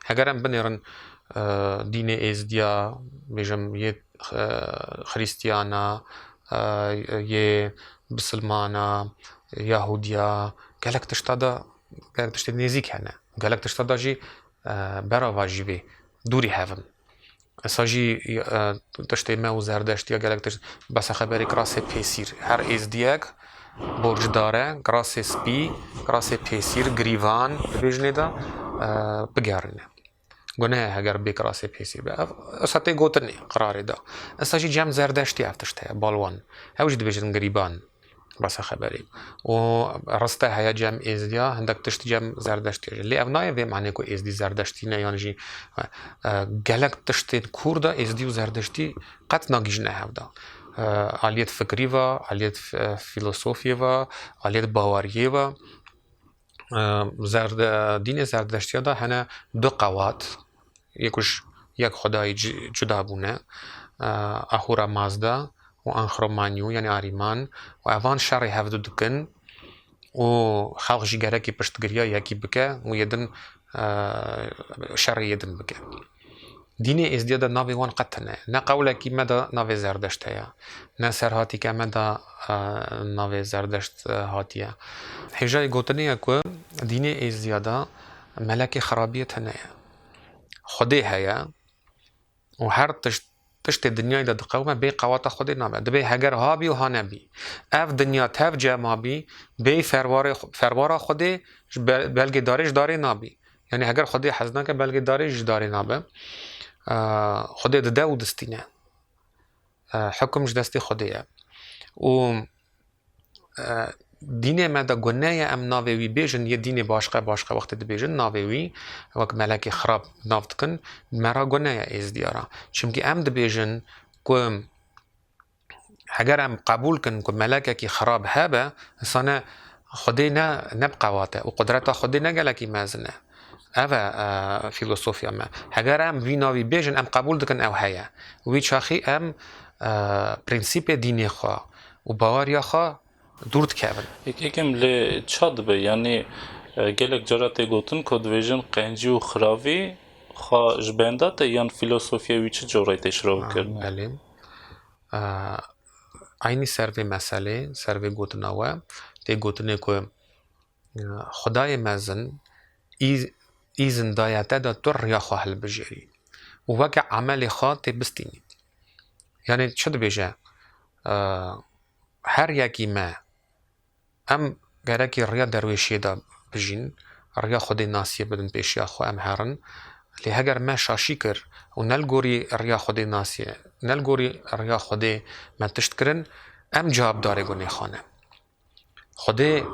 Heger em binêrin, e, dînê êzdiya, bêjim, yê, e, xrîstiyana, e, yê bisilmana, yahûdiya, gelek tişta de, gelek tiştê nêzîk hene. Gelek tişta de jî, e, berava jî bê, dûrî hev in. Esa jî, e, tiştê me û Zerdeştiya gelek tişt, besa xeberê kirasê pêsîr. Her êzdiyek, borcdar e, kirasê spî, kirasê pêsîr, girîvan, dibêjinê de, e, bigerîne. Guneh e heger bê kirasê pêsîr be. Ev, esa tê gotinê, qirarê de. Esa jî cem Zerdeştî ev tişt heye, balwan. Ew jî dibêjin girîban. Basa xeberê. Û riste heye cem Êzdiya, hindek tişt cem Zerdeştiya jî. Lê ev nayê vê manê ku Êzdî Zerdeştî ne, yan jî, e, gelek tiştên kûr de Êzdî û Zerdeştî qet nagihîjine hev de. E, aliyet fikrî ve, aliyet f-, e, filosofiyê ve, aliyet baweriyê ve. E, Zerde-, dînê Zerdeştiya de hene du qewat, yek û ş-, yek xwedayî ci-, cuda bûne. E, Ahura Mazda û Anxromanyu, yanî Arîman, û evan şerê hevdu dikin û xelq jî gerekî piştgiriya yekî bike û yê din, e, şerê yê din bike. Dînê Êzdiya de navê wan qet tune ye. Ne qewlekî me de navê Zerdeşt heye, ne serhatîke me de, e, navê Zerdeşt, e, hatiye. Hêjayê gotinê ye ku dînê Êzdiya de melekê xirabiyê tune ye. Xwedê heye û her tişt, tiştê dinyayê de diqewime bê qewata Xwedê nabe. Dibê heger ha bî û ha nebî. Ev dinya tev cema bî, bê ferwarê, ferwara Xwedê ji be-, belgê darê ji darê nabî. Yanî heger Xwedê hez nake, belgê darê jî ji darê nabe. Eee, Xwedê dide û distîne. Eee, hukum ji destê Xwedê ye. Û, eee, dînê me de gune ye em navê wî bêjin, yê dînê başqe, başqe wextê dibêjin navê wî, wek melekê xirab nav dikin, me ra gune ye Êzdiya ra. Çimkî em dibêjin ku heger em qebûl kin ku melekekî xirab hebe, insane Xwedê ne, ne bi qewat e û qudreta Xwedê ne gelekî mezin e. Ev e, e, filosofiya me. Heger em vî navî bêjin, em qebûl dikin ew heye. Wî çaxî em, e, prensîpê dînê xwe û baweriya xwe dûr dikevin. Yek-, yekem lê ça dibe? Yanî, e, gelek cara tê gotin ku dibêjin qencî û xiravî xwe ji benda te, yan filosofiya wî çi corê tê şirove kirin? Belê. Eee, eynî ser vê meselê, ser vê gotina we, tê gotinê ku, eee, Xwedayê mezin îz-, îzin daye te de tu riya xwe hilbijêrî û weke emelê xwe tê bistînî. Yanî çi dibêje? Eee, her yekî me Em gerekî riya derwêşiyê de bijîn, riya Xwedê nasiyê bidin pêşiya xwe, em herin. Lê heger me şaşî kir û ne li gorî riya Xwedê nasiyê, ne li gorî riya Xwedê me tişt kirin, em cewabdarê gunê xwe ne. Xwedê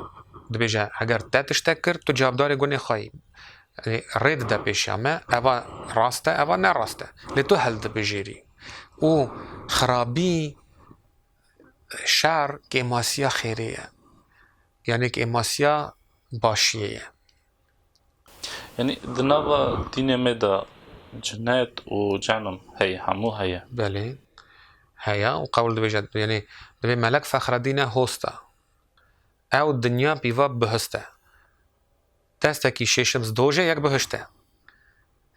dibêje, heger te tiştek kir, tu cewabdarê gunê xwe yî. Yanî rê dide pêşiya me, eva rast e, eva ne rast e. Lê tu hildibijêrî. Û xirabî, şer kêmasiya xêrê ye. Yanî kêmasiya başiyê ye. Yanî di nava dînê me de cinet û cenim heye, hemû heye. Belê. Heye û qewl dibêje, yanî dibê Melek Fexredîne hosta. Ew dinya pîva bihist e. Destekî şêşim dojê, yek bihişt e.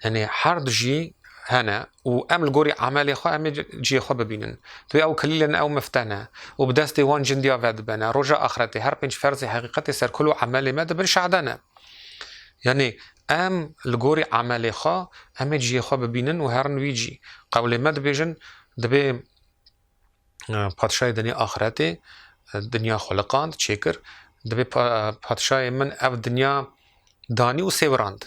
Yanî her du jî hene û em li gorî emelê xwe em ê cihê xwe bibînin. Tu ew kilîl in, ew mifte ne û bi destê wan cindiya vedibene. Roja axretê her pênc ferzê heqîqetê ser kul û emelê me dibin şehde ne. Yanî em li gorî emelê xwe em ê cihê xwe bibînin û herin wî cî. Qewlê me dibêjin, dibê, e, padşayê dinê axretê, e, dinya xuliqand, çêkir, dibê pa-, padşayê min ev dinya danî û sêwirand.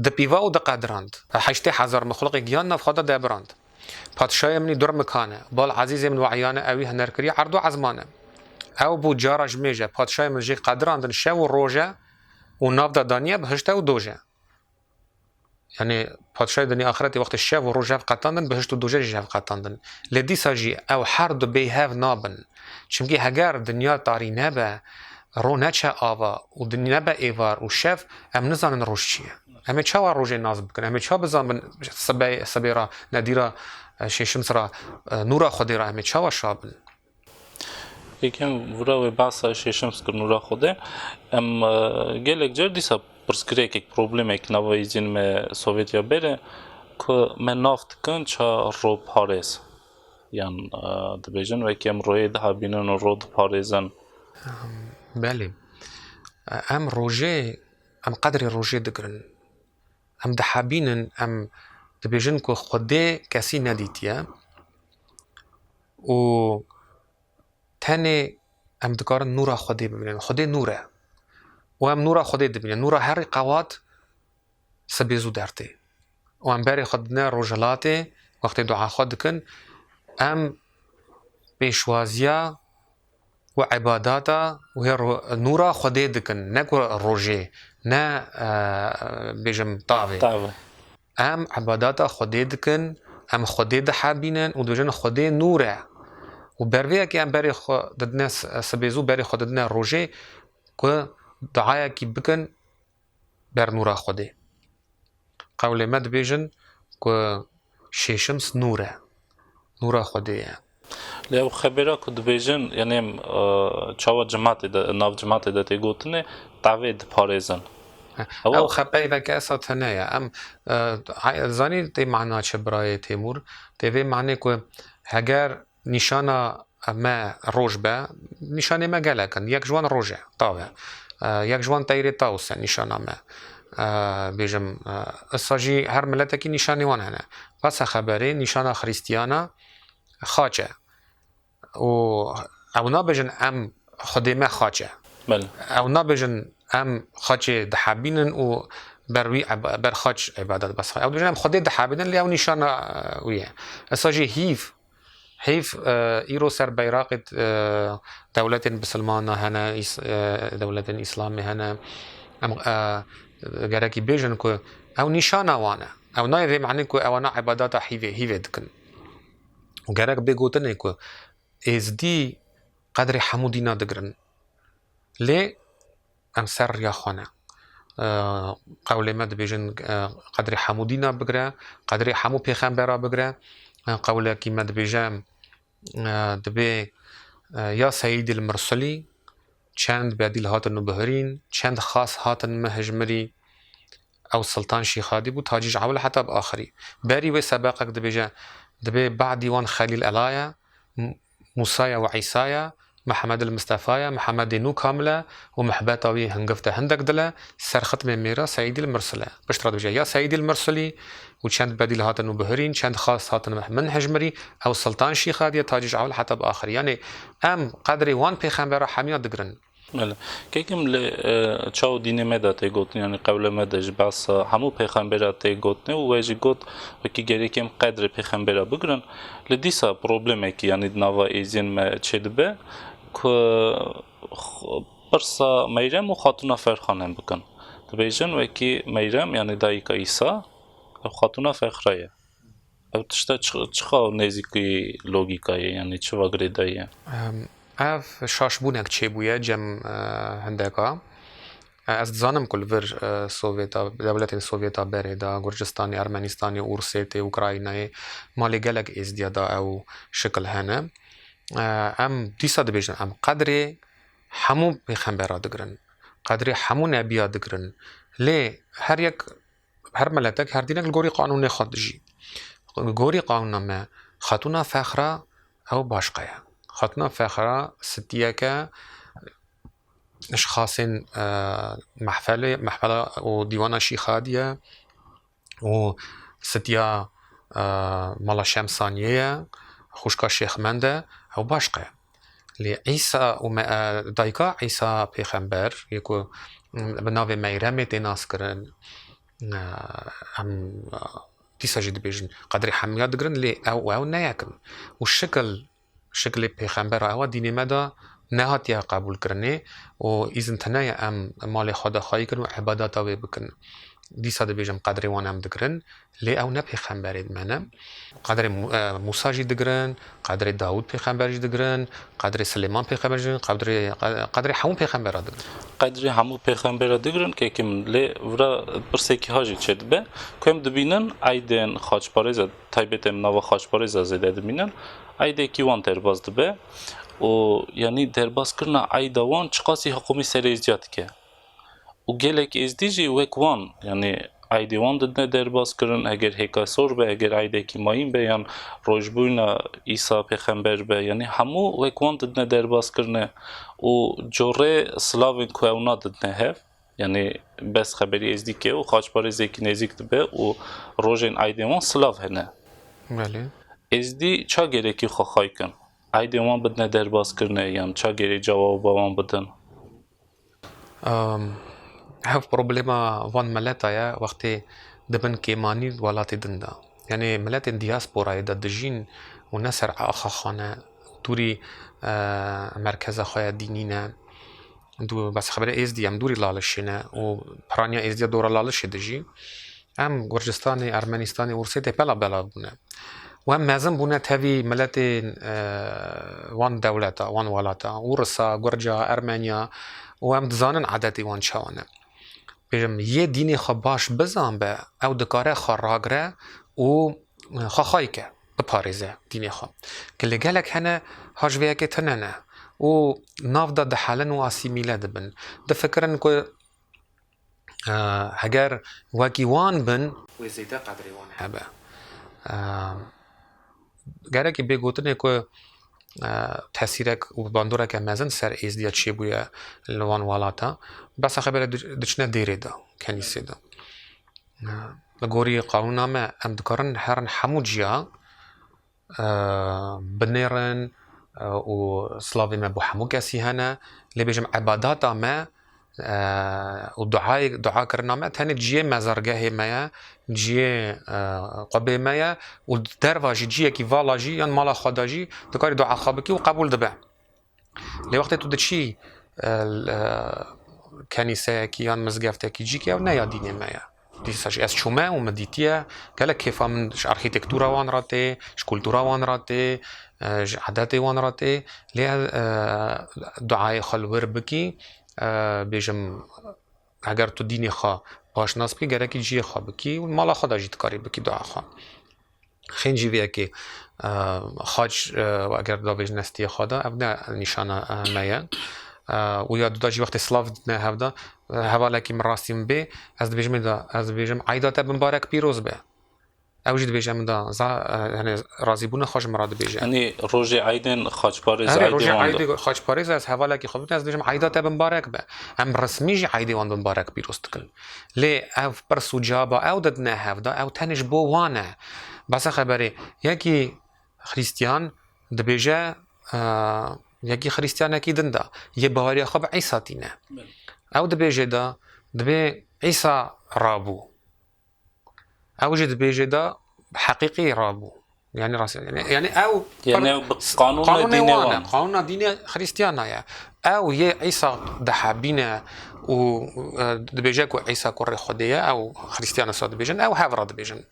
Dipîva û diqedirand. Heştê hezar mixluqê giyan nav xwe de debirand. Padşayê min î dur mikan e, bal ezîzê min weyane, ewî huner kiriye erd û ezman e. Ew bû cara ji mêj e, padşayê min jê qedirandin şev û roj e û nav de daniye bihişt e û doj e. Yanî padşayê dinê axretê wextê şev û roj hev qetandin, bihişt û dojê jî hev qetandin. Lê dîsa jî ew her du bêhev nabin. Çimkî heger dinya tarî nebe, ro neçe ava û din-, nebe êvar û şev, em nizanin roj çi ye. Em ê çawa rojê nas bikin? Em ê çawa bizanbin sibê, sibê ra, nedîra, e, şêşim sira, e, nûra Xwedê ra em ê çawa şa bin? Yekem vira wê behsa şêşim kir nûra Xwedê. Em, e, gelek car dîsa pirsgirêkek, problemek nava êzîn me Sovyetiya bêre ku me nav dikin ça ro parêz. Yan, e, dibêjin wekî em royê dihabînin û ro diparêzin. Belê. Em rojê, em qedrê rojê digirin. Em dihebînin, em dibêjin ku Xwedê kesî nedîtiye û tenê em dikarin nûra Xwedê bibînin. Xwedê nûr e. Û em nûra Xwedê dibînin. Nûra herî qewat sibê zû dertê. Û em berê xwe didine rojhilatê, wextê dua xwe dikin, em pêşwaziya û ebadata wê ro-, nûra Xwedê dikin, ne ku rojê, ne, e, bêjim tavê. Tavê. Em ebadata Xwedê dikin, em Xwedê dihebînin û dibêjin Xwedê nûr e. Û ber vê yekê em berê xwe didine s-, sibê zû berê xwe didine rojê ku duayekî bikin ber nûra Xwedê. Qewlê me dibêjin ku şêşims nûr e. Nûra Xwedê ye. Lê ew xebera ku dibêjin, yanî, em, e, çawa cimatê de, nav cimatê de tê gotinê, tavê diparêzin. He, ew ew xebeyveke esa tune ye. Em, e, ay-, zanî tê mana çi birayê Têmûr? Tê vê manê ku heger nîşana me roj be, nîşanê me gelek in. Yek ji wan roj e, tav e. E, yek ji wan teyrê taws e, nîşana me. E, bêjim, e, issa jî her miletekî nîşanê wan hene. Bes e xeberê, nîşana xrîstiyana xaç e. Û ew nabêjin em Xwedê me xaç e. Belê. Ew nabêjin em xaçê dihebînin û ber wî eb-, ber xaç îbadet bes. Ew dibêjin em Xwedê dihebînin, lê ew nîşana, e, wî ye. Issa jî hîv, hîv, e, îro ser beyraqê, e, dewletên bisilmana hene, îs-, e, dewletên îslamê hene. Em, e, gerekî bêjin ku ew nîşana wan e. Ew nayê vê manê ku ewana îbadeta hîvê, hîvê dikin. Û gerek bê gotinê ku êzdî qedrê hemû dîna digirin. Lê em ser riya xwe ne. E, qewlê me dibêjin, e, qedrê hemû dîna bigire, qedrê hemû pêxembera bigire. E, qewlekî me dibêje, e, dibê, e, ya Seyîdîl Mursilî, çend bedîl hatin û bihurîn, çend xas hatin min hijmirî, ew Siltan Şîxadî bû, tacî ji ewil heta bi axirî. Berî wê sebeqek dibêje, dibê badî wan Xelîl Ela ye, M-, Mûsa ye û Îsa ye, Mihemed il Mistefa ye, Mihemedê nû kamil e û mihbeta wî hingiv te hindek dil e, ser xitmê mêra Seyîdîl Mirsil e. Piştre dibêje, ya Seyîdîl Mirsilî û çend bedîl hatin û bihurîn, çend xas hatin min hijmirî, ew Siltan Şîxadî ye, tacî ji ewil heta bi axirî. Yanî em qedrê wan pêxembera hemiya digirin. Belê. Kekim li, e, çaw dînê me de tê gotin, yanî qewlê me de ji behsa hemû pêxembera tê gotinê û we jî got, wekî gerekê em qedrê pêxembera bigirin. Li dîsa problemekî, yanî di nava êziyên me çêdibe ku x-, pirsa Meyrem û Xatuna Ferxan em bikin. Dibêjin wekî Meyrem, yanî dayika Îsa, ew Xatuna Fexra ye. Ev tişta çi, çiqa nêzîkî logîkayê, yanî çi va girêdayî ye? Em, ev şaşbûnek çêbûye cem, e, hindeka. E, ez dizanim ku li vir, e, Sovyeta, dewletên Sovyeta berê de, Gurcistanê, Ermenistanê, Ûrsê tê, Ukraynayê, malê gelek êzdiya de ew şikil hene. E, em dîsa dibêjin, em qedrê hemû pêxembera digirin, qedrê hemû nebiya digirin. Lê her yek her miletek, her dînek li gorî qanûnê xwe dijî. Li gorî qanûna me, Xatûna Fexra ew başqe ye. Xatûna Fexra sitiyeke ji xasên, e, mehfelê, mehfela û dîwana Şîxadî ye û sitiya, e, Mala Şemsaniyê ye, xwişka Şêx Mend e, ew başqe ye. Lê Îsa û me-, e, dayika Îsa pêxember, yê ku, m, bi navê Meyremê tê naskirin, e, em, e, dîsa jî dibêjin, qedrê hemiya digirin, lê ew û ew ne yek in. Û şikil, şikilê pêxembera ewa dînê me de nehatiye qebûlkirinê û îzin tune ye em malê xwe de xweyî kin û îbadeta wê bikin. Dîsa dibêjim qedrê wan em digirin, lê ew ne pêxemberê me ne. Qedrê Mû-, e, Mûsa jî digirin, qedrê Dawûd pêxember jî digirin, qedrê Silêman pêxember jî digirin, qedrê, qedrê hemû pêxembera digirin. Qedrê hemû pêxembera digirin, kekim lê vira pirsekî ha jî çêdibe, ku em dibînin eydên xaçparêza, taybet em nava xaçparêza zêde dibînin, eydekî wan derbas dibe û, yanî, derbaskirina eyda wan çiqasî hiqûmî ser êzdiya dike. Û gelek êzdî jî wek wan, yanî eydê wan didine derbas kirin, eger hêka sor be, eger eydekî mayîn be, yan rojbûyîna Îsa pêxember be, yanî hemû wek wan didine derbas kirine û corê silavên ku ew nadidine hev, yanî bes xeberî êzdîkê û xaçparêzekî nêzîk dibe û rojên eydê wan silav hene. Belê. Êzdî ça gerekî xwe xay kin? Eydê wan bidine derbazkirinê yan ça gerê cewaba wan bidin? Em, hev problema van mileta ye, wextê dibin kêmanî welatê din de. Yanî miletên diasporayê de dijîn û ne ser axa xwe ne, dûrî, e, merkeza xwe ya dînî ne. Dû-, bes xeberê Êzdî em dûrî Lalişê ne û piraniya Êzdiya dora Lalişê dijî. Em Gurcistanê, Ermenistanê, Ûrsê tê pela bela bûne. Û em mezin bûne tevî miletên, e, wan dewleta, wan welata, Ûrisa, Gurca, Ermeniya û em dizanin edetê wan çawa ne. Bêjim, yê dînê xwe baş bizan be, ew dikare xwe ragire û xwe xayî ke, biparêze dînê xwe. Gelê gelek hene, ha ji vê yekê tune ne û nav de dihelin û asîmîle dibin. Difikirin ku, e, heger wekî wan bin, wê zêde qedrê wan hebe. E, gerekî bê gotinê ku, e, tesîrek û bandoreke mezin ser Êzdiya çêbûye li wan welata. Besa xebere di-, diçine dêrê de, kenîsê de. E, li gorî qanûna me em dikarin herin hemû ciya, e, binêrin, e, û silavê me bo hemû kesî hene. Lê bêjim ebadata me, e, û duayê, duakirina me tenê ciyê mezargehê me ye, ciyê, e, qubê me ye û derva jî ciyekî vala jî yan mala xwe de jî dikarî dua xwe bikî û qebûl dibe. Lê wextê tu diçî, e, l-, e, kenîseyekî yan mizgeftekî cîkê ew ne ya dînê me ye. Dîsa jî ez çûme û min dîtiye, gelek kêfa min ji arxîtektura wan re tê, ji kultura wan re tê, e, ji edetê wan re tê. Lê, e, duayê xwe li wir bikî, e, bêjim, heger tu dînê xwe baş nas bikî, gerekî ciyê xwe bikî û mala xwe de jî dikarî bikî dua xwe. Xêncî vê yekê, e, xaç, e, eger davêjin estiyê xwe de, ev ne nîşana, e, me ye. E, û ya duda jî wextê silav didine hev de, e, hevalekî min rastî min bê, ez dibêjim da, ez dibêjim, eyda te bimbarek pîroz be. Ew jî dibêje min da, za-, e, yani razîbûna xwe ji min re dibêje. Yanî rojê eydên xaçparêz, Erê, eydê rojê wan de. Eydê xaçparêz ez hevalekî xwe bidim, ez dibêjim, eyda te bimbarek be. Em resmî jî eydê wan bimbarek pîroz dikin. Lê ev pirs û caba ew didine hev de, ew tenê ji bo wan e. Besa xeberê, yekî Xristiyan dibêje, e, yekî Xristiyanekî din de, yê baweriya xwe bi Îsa tîne. Belê. Ew dibêje de, dibê Îsa rabû. Ew jî dibêje de heqîqî rabû. Yani rast, yani, yani ew Yani ew bi qanûna qanûnê dînê wan e, wan. Qanûna dînê Xristiyana ye. Ew yê Îsa dihebîne û, e, dibêje ku Îsa kurê Xwedê ye, ew Xristiyana sa dibêjin, ew hev re dibêjin.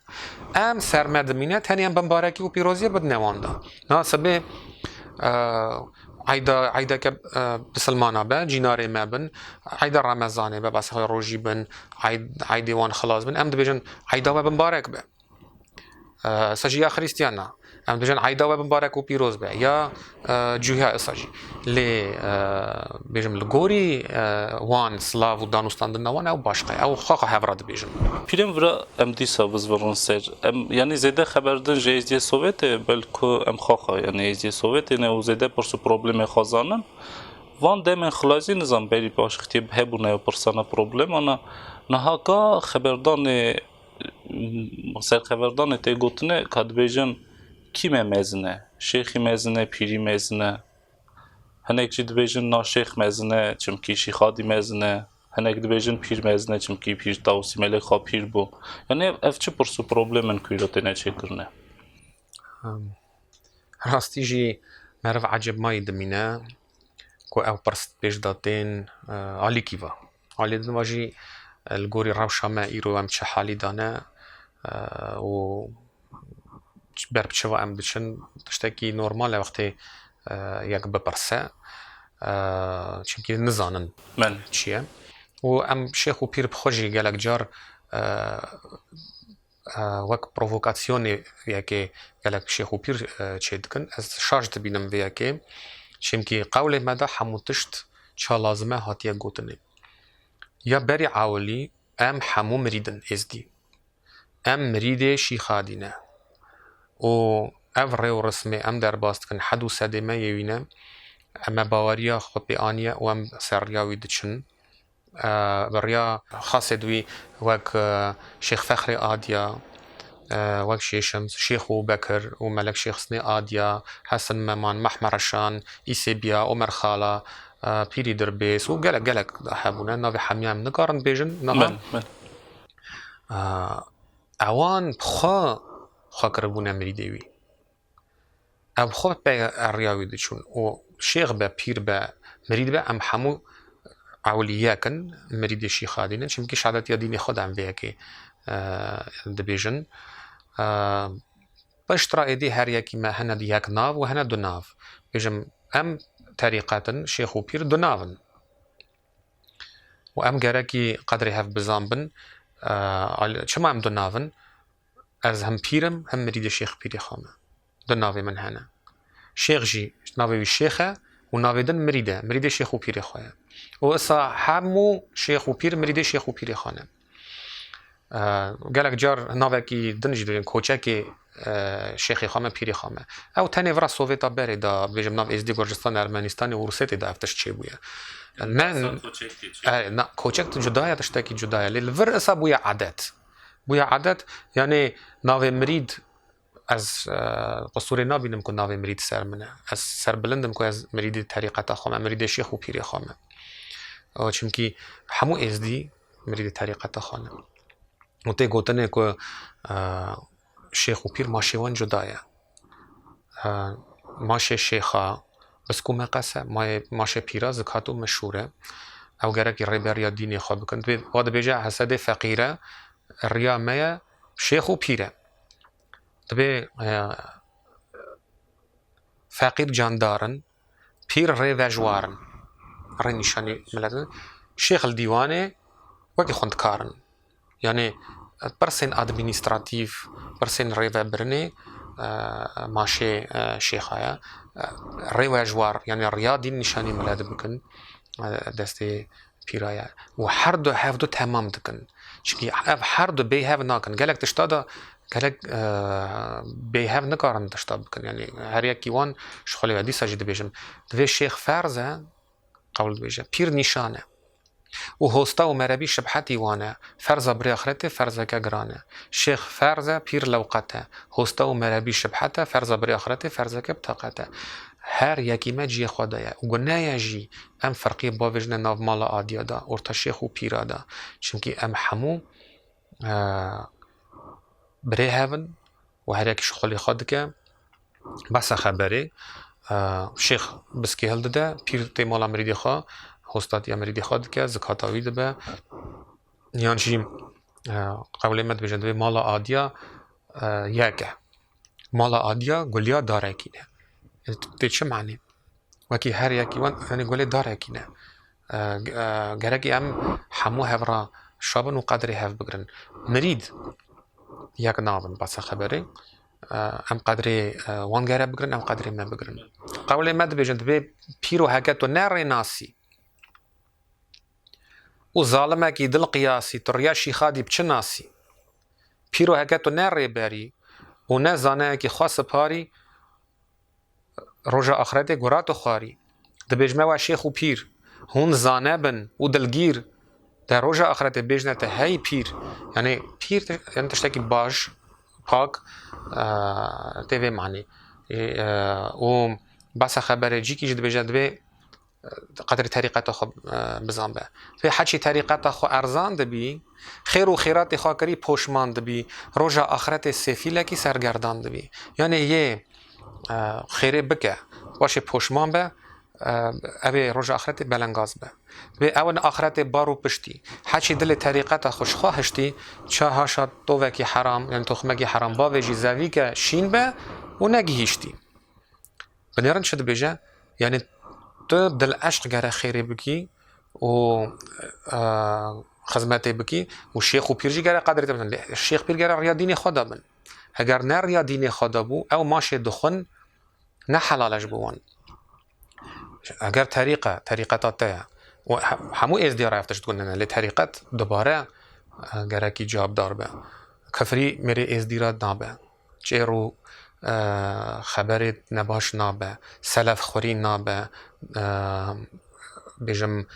Em ser me dimîne, tenê em bimbarekî û pîroziyê bidine wan de. Na sibê, e, eyda, eydeke, e, bisilmana be, cînarê me bin, eyda Remezanê be, bes xwe rojî bin, eyd-, eydê wan xilas bin, em dibêjin, eyda we bimbarek be. E, sa jî ya Xrîstiyana. Em dibêjin eyda we bimbarek û pîroz be. Ya, e, cuya isa jî. Lê, e, bêjim li gorî, e, wan silav û danûstandina wan ew başqa ye. Ew xwe xwe hev re dibêjin. Pîrên vira em dîsa bizvirin ser. Em, yanî zêde xeber din ji Êzdiyê Sovêtê, belku em xwe xwe, yanî Êzdiyê Sovêtê ne û zêde pirs û problemê xwe zanin. Van demên xilazî nizam berî paşxitiyê hebûne ya pirsana problemana. Niha ka xeberdanê Serxeverdanê tê gotine ka dibêjin kî me mezin e? Şêxî mezin e, pîrî mezin e. Hinek jî dibêjin na şêx mezin e, çimkî şîxadî mezin e. Hinek dibêjin pîr mezin e, çimkî pîr Tawusî Melek xwe pîr bû. Yanî ev, ev çi pirs û problemin ku îro têne çêkirine? Em, rastî jî meriv ecêbmayî dimîne ku ew pirs pêş de tên, e, alîkî va. Alî din va jî, e, li gorî rewşa me îro em çi halî de ne, e, û ber bi çi va em diçin, tiştekî normal e wextê, e, yek bipirse, e, çimkî nizanin çi ye. Û em şêx û pîr bi xwe jî gelek car, e, e, wek provokasyonê yekê gelek şêx û pîr, e, çêdikin. Ez şaş dibînim vê yekê. Çimkî qewlê me de hemû tişt ça lazim e hatiye gotinê. Ya berî ewilî em hemû mirîd in êzdî. Em mirîdê şîxadî ne. Û ev rê û rismê em derbas dikin, hed û sedê me yê wî ne. Em me baweriya xwe pê aniye û em ser riya wî diçin. E, bi riya xasê di wî wek, e, Şêx Fexrê Adiya, e, wek Şêşems, Şêxo Bekir û Melek Şêxisnê Adiya, Hesen Meman, Mehme Reşan, Îsêbiya, Omer Xala, e, Pîrî Dirbês û gelek, gelek hebûne. Navê hemiyan em nikarin bêjin niha. Belê, belê. E, ewan bi xwe, xwe kiribûne mirîdê wî. Ew xwe pê riya wî diçûn. Û şêx be, pîr be, mirîd be, em hemû ewlîyek in, mirîdê şîxadî ne. Çimkî şehadetiya dînê xwe de em vê yekê, e, dibêjin. E, pişt re êdî her yekî me hene di yek nav û hene du nav. Bêjim, em terîqet in, şêx û pîr du nav in. Û em gerekî qedrê hev bizan bin, e, al-, çima em du nav in? Ez hem pîr im, hem mirîdê Şêx Pîrê xwe me. Du navê min hene. Şêx jî navê wî Şêx e û navê din mirîd e. Mirîdê Şêx û Pîrê xwe ye. Û isa hemû şêx û pîr mirîdê Şêx û Pîrê xwe ne. E, gelek car navekî din jî dibêjin, koçekê, e, şêxê xwe me, pîrê xwe me. Ew tenê vira Sovêta berê de, bêjim nav Êzdî, Gurcistan, Ermenistan û Rûsê tê de ev tişt çêbûye. Ne, Koçek tê çê. E, na, koçek tu cuda ye, tiştekî cuda ye. Lê li vir isa bûye edet. Bûye edet, yanî navê mirîd, ez, e, qisûrê nabînim ku navê mirîd ser min e. Ez serbilind im ku ez mirîdê terîqeta xwe me, mirîdê şêx û pîrê xwe me. O, çimkî hemû êzdî mirîdê terîqeta xwe ne. Û tê gotinê ku, e, şêx û pîr maşê wan cuda ye. E, maşê şêxa biskû meqes e, mayê, maşê pîra zikat û mişûr e. Ew gerekî rêberiya dînê xwe bikin. Dibê, wa dibêje Hesedê feqîr e, riya me ye şêx û pîr e. Dibê, e, feqîr candar in, pîr rêvejwar in. Rê nîşanî milet in. Şêx li dîwanê wekî xwendkar in. Yanî, e, pirsên administratîf, pirsên rêvebirinê, e, maşê, e, şêxa ye. E, rêvejwar, yanî riya dîn nîşanî milet bikin, e, destê pîra ye. Û her du hevdu temam dikin. Çimkî ev her du bêhev nakin. Gelek tişta de, gelek, e, bêhev nikarin tişta bikin. Yanî her yekî wan ji xwe lê ve. Dîsa jî dibêjim, divê şêx ferz e, qewl dibêje, pîr nîşan e. Û hosta û merebî şibhetî wan e. Ferza birê axretê ferzeke giran e. Şêx ferz e, pîr lewqet e. Hosta û merebî şibhet e, ferza birê axretê ferzeke bi taqet e. Her yekî me cihê xwe de ye. Û ku ne ye jî, em ferqiyê bavêjine nav mala adiya de, orta şêx û pîra de. Çimkî em hemû, e, birê hev in û her yekî ji xwelê xwe dike. Behsa xeberê, e, şêx biskê hildide, pîr tê mala mirîdê xwe, hostatiya mirîdê xwe dike, zikata wî dibe. Yan jî, e, qewlê me dibêje, divê mala adiya, e, yek e. Mala adiya guliya darekî ne. Tê çi manî? Wekî her yekî wan, yanî gulê darekî ne. E, ge-, e, gerekî em hemû hev re şabin û qedrê hev bigirin. Mirîd yek nabin, behsa xeberê. E, em qedrê, e, wan gere bigirin, em qedrê me bigirin. Qewlê me dibêjin, dibê pîro heke tu ne rênasî û zalimekî dil qiyasî, tu riya şîxadî bi çi nasî? Pîro heke tu ne rêberî û ne zaneyekî xwe siparî, roja axretê gura tu xwarî. Dibêjme we şêx û pîr, hûn zane bin û dilgîr, de roja axretê bêjne te hey pîr. Yanî pîr ti-, yanî tiştekî baş, pak, e, tê vê manî. E, e, û behsa xeberê cîkî jî dibêje, divê qedrê terîqeta xwe, e, bizan be. Divê heçî terîqeta xwe erzan dibî, xêr û xêratê xwe kirî poşman dibî, roja axretê sêfîlekî sergerdan dibî. Yanê yê, e, xêrê bike, paşê poşman be, e, ev ê roja axretê belengaz be. Divê ew in axretê bar û piştî. Heçî dilê terîqeta xwe ji xwe hiştî, ça haşa tovekî heram, yanî toxmekî heram bavêjî zevîke şîn be û negihîştî. Binêrin çi dibêje? Yanî tu dil eşq gere xêrê bikî û, e, xizmetê bikî û şêx û pîr jî gere qedrê te bidin. Lê şêx pîr gere riya dînê xwe de bin. Heger ne riya dînê xwe de bû, ew maşê dixwin ne helal e ji bo wan. Eger terîqe, terîqeta te ye û he-, hemû êzdî re ev tişt gund ne, lê terîqet dubare, e, gerekî cewabdar be. Kifrî mêrê êzdî re nabe. Çêr û, e, xeberê nebaş nabe, selef xwirî nabe, e, bêjim,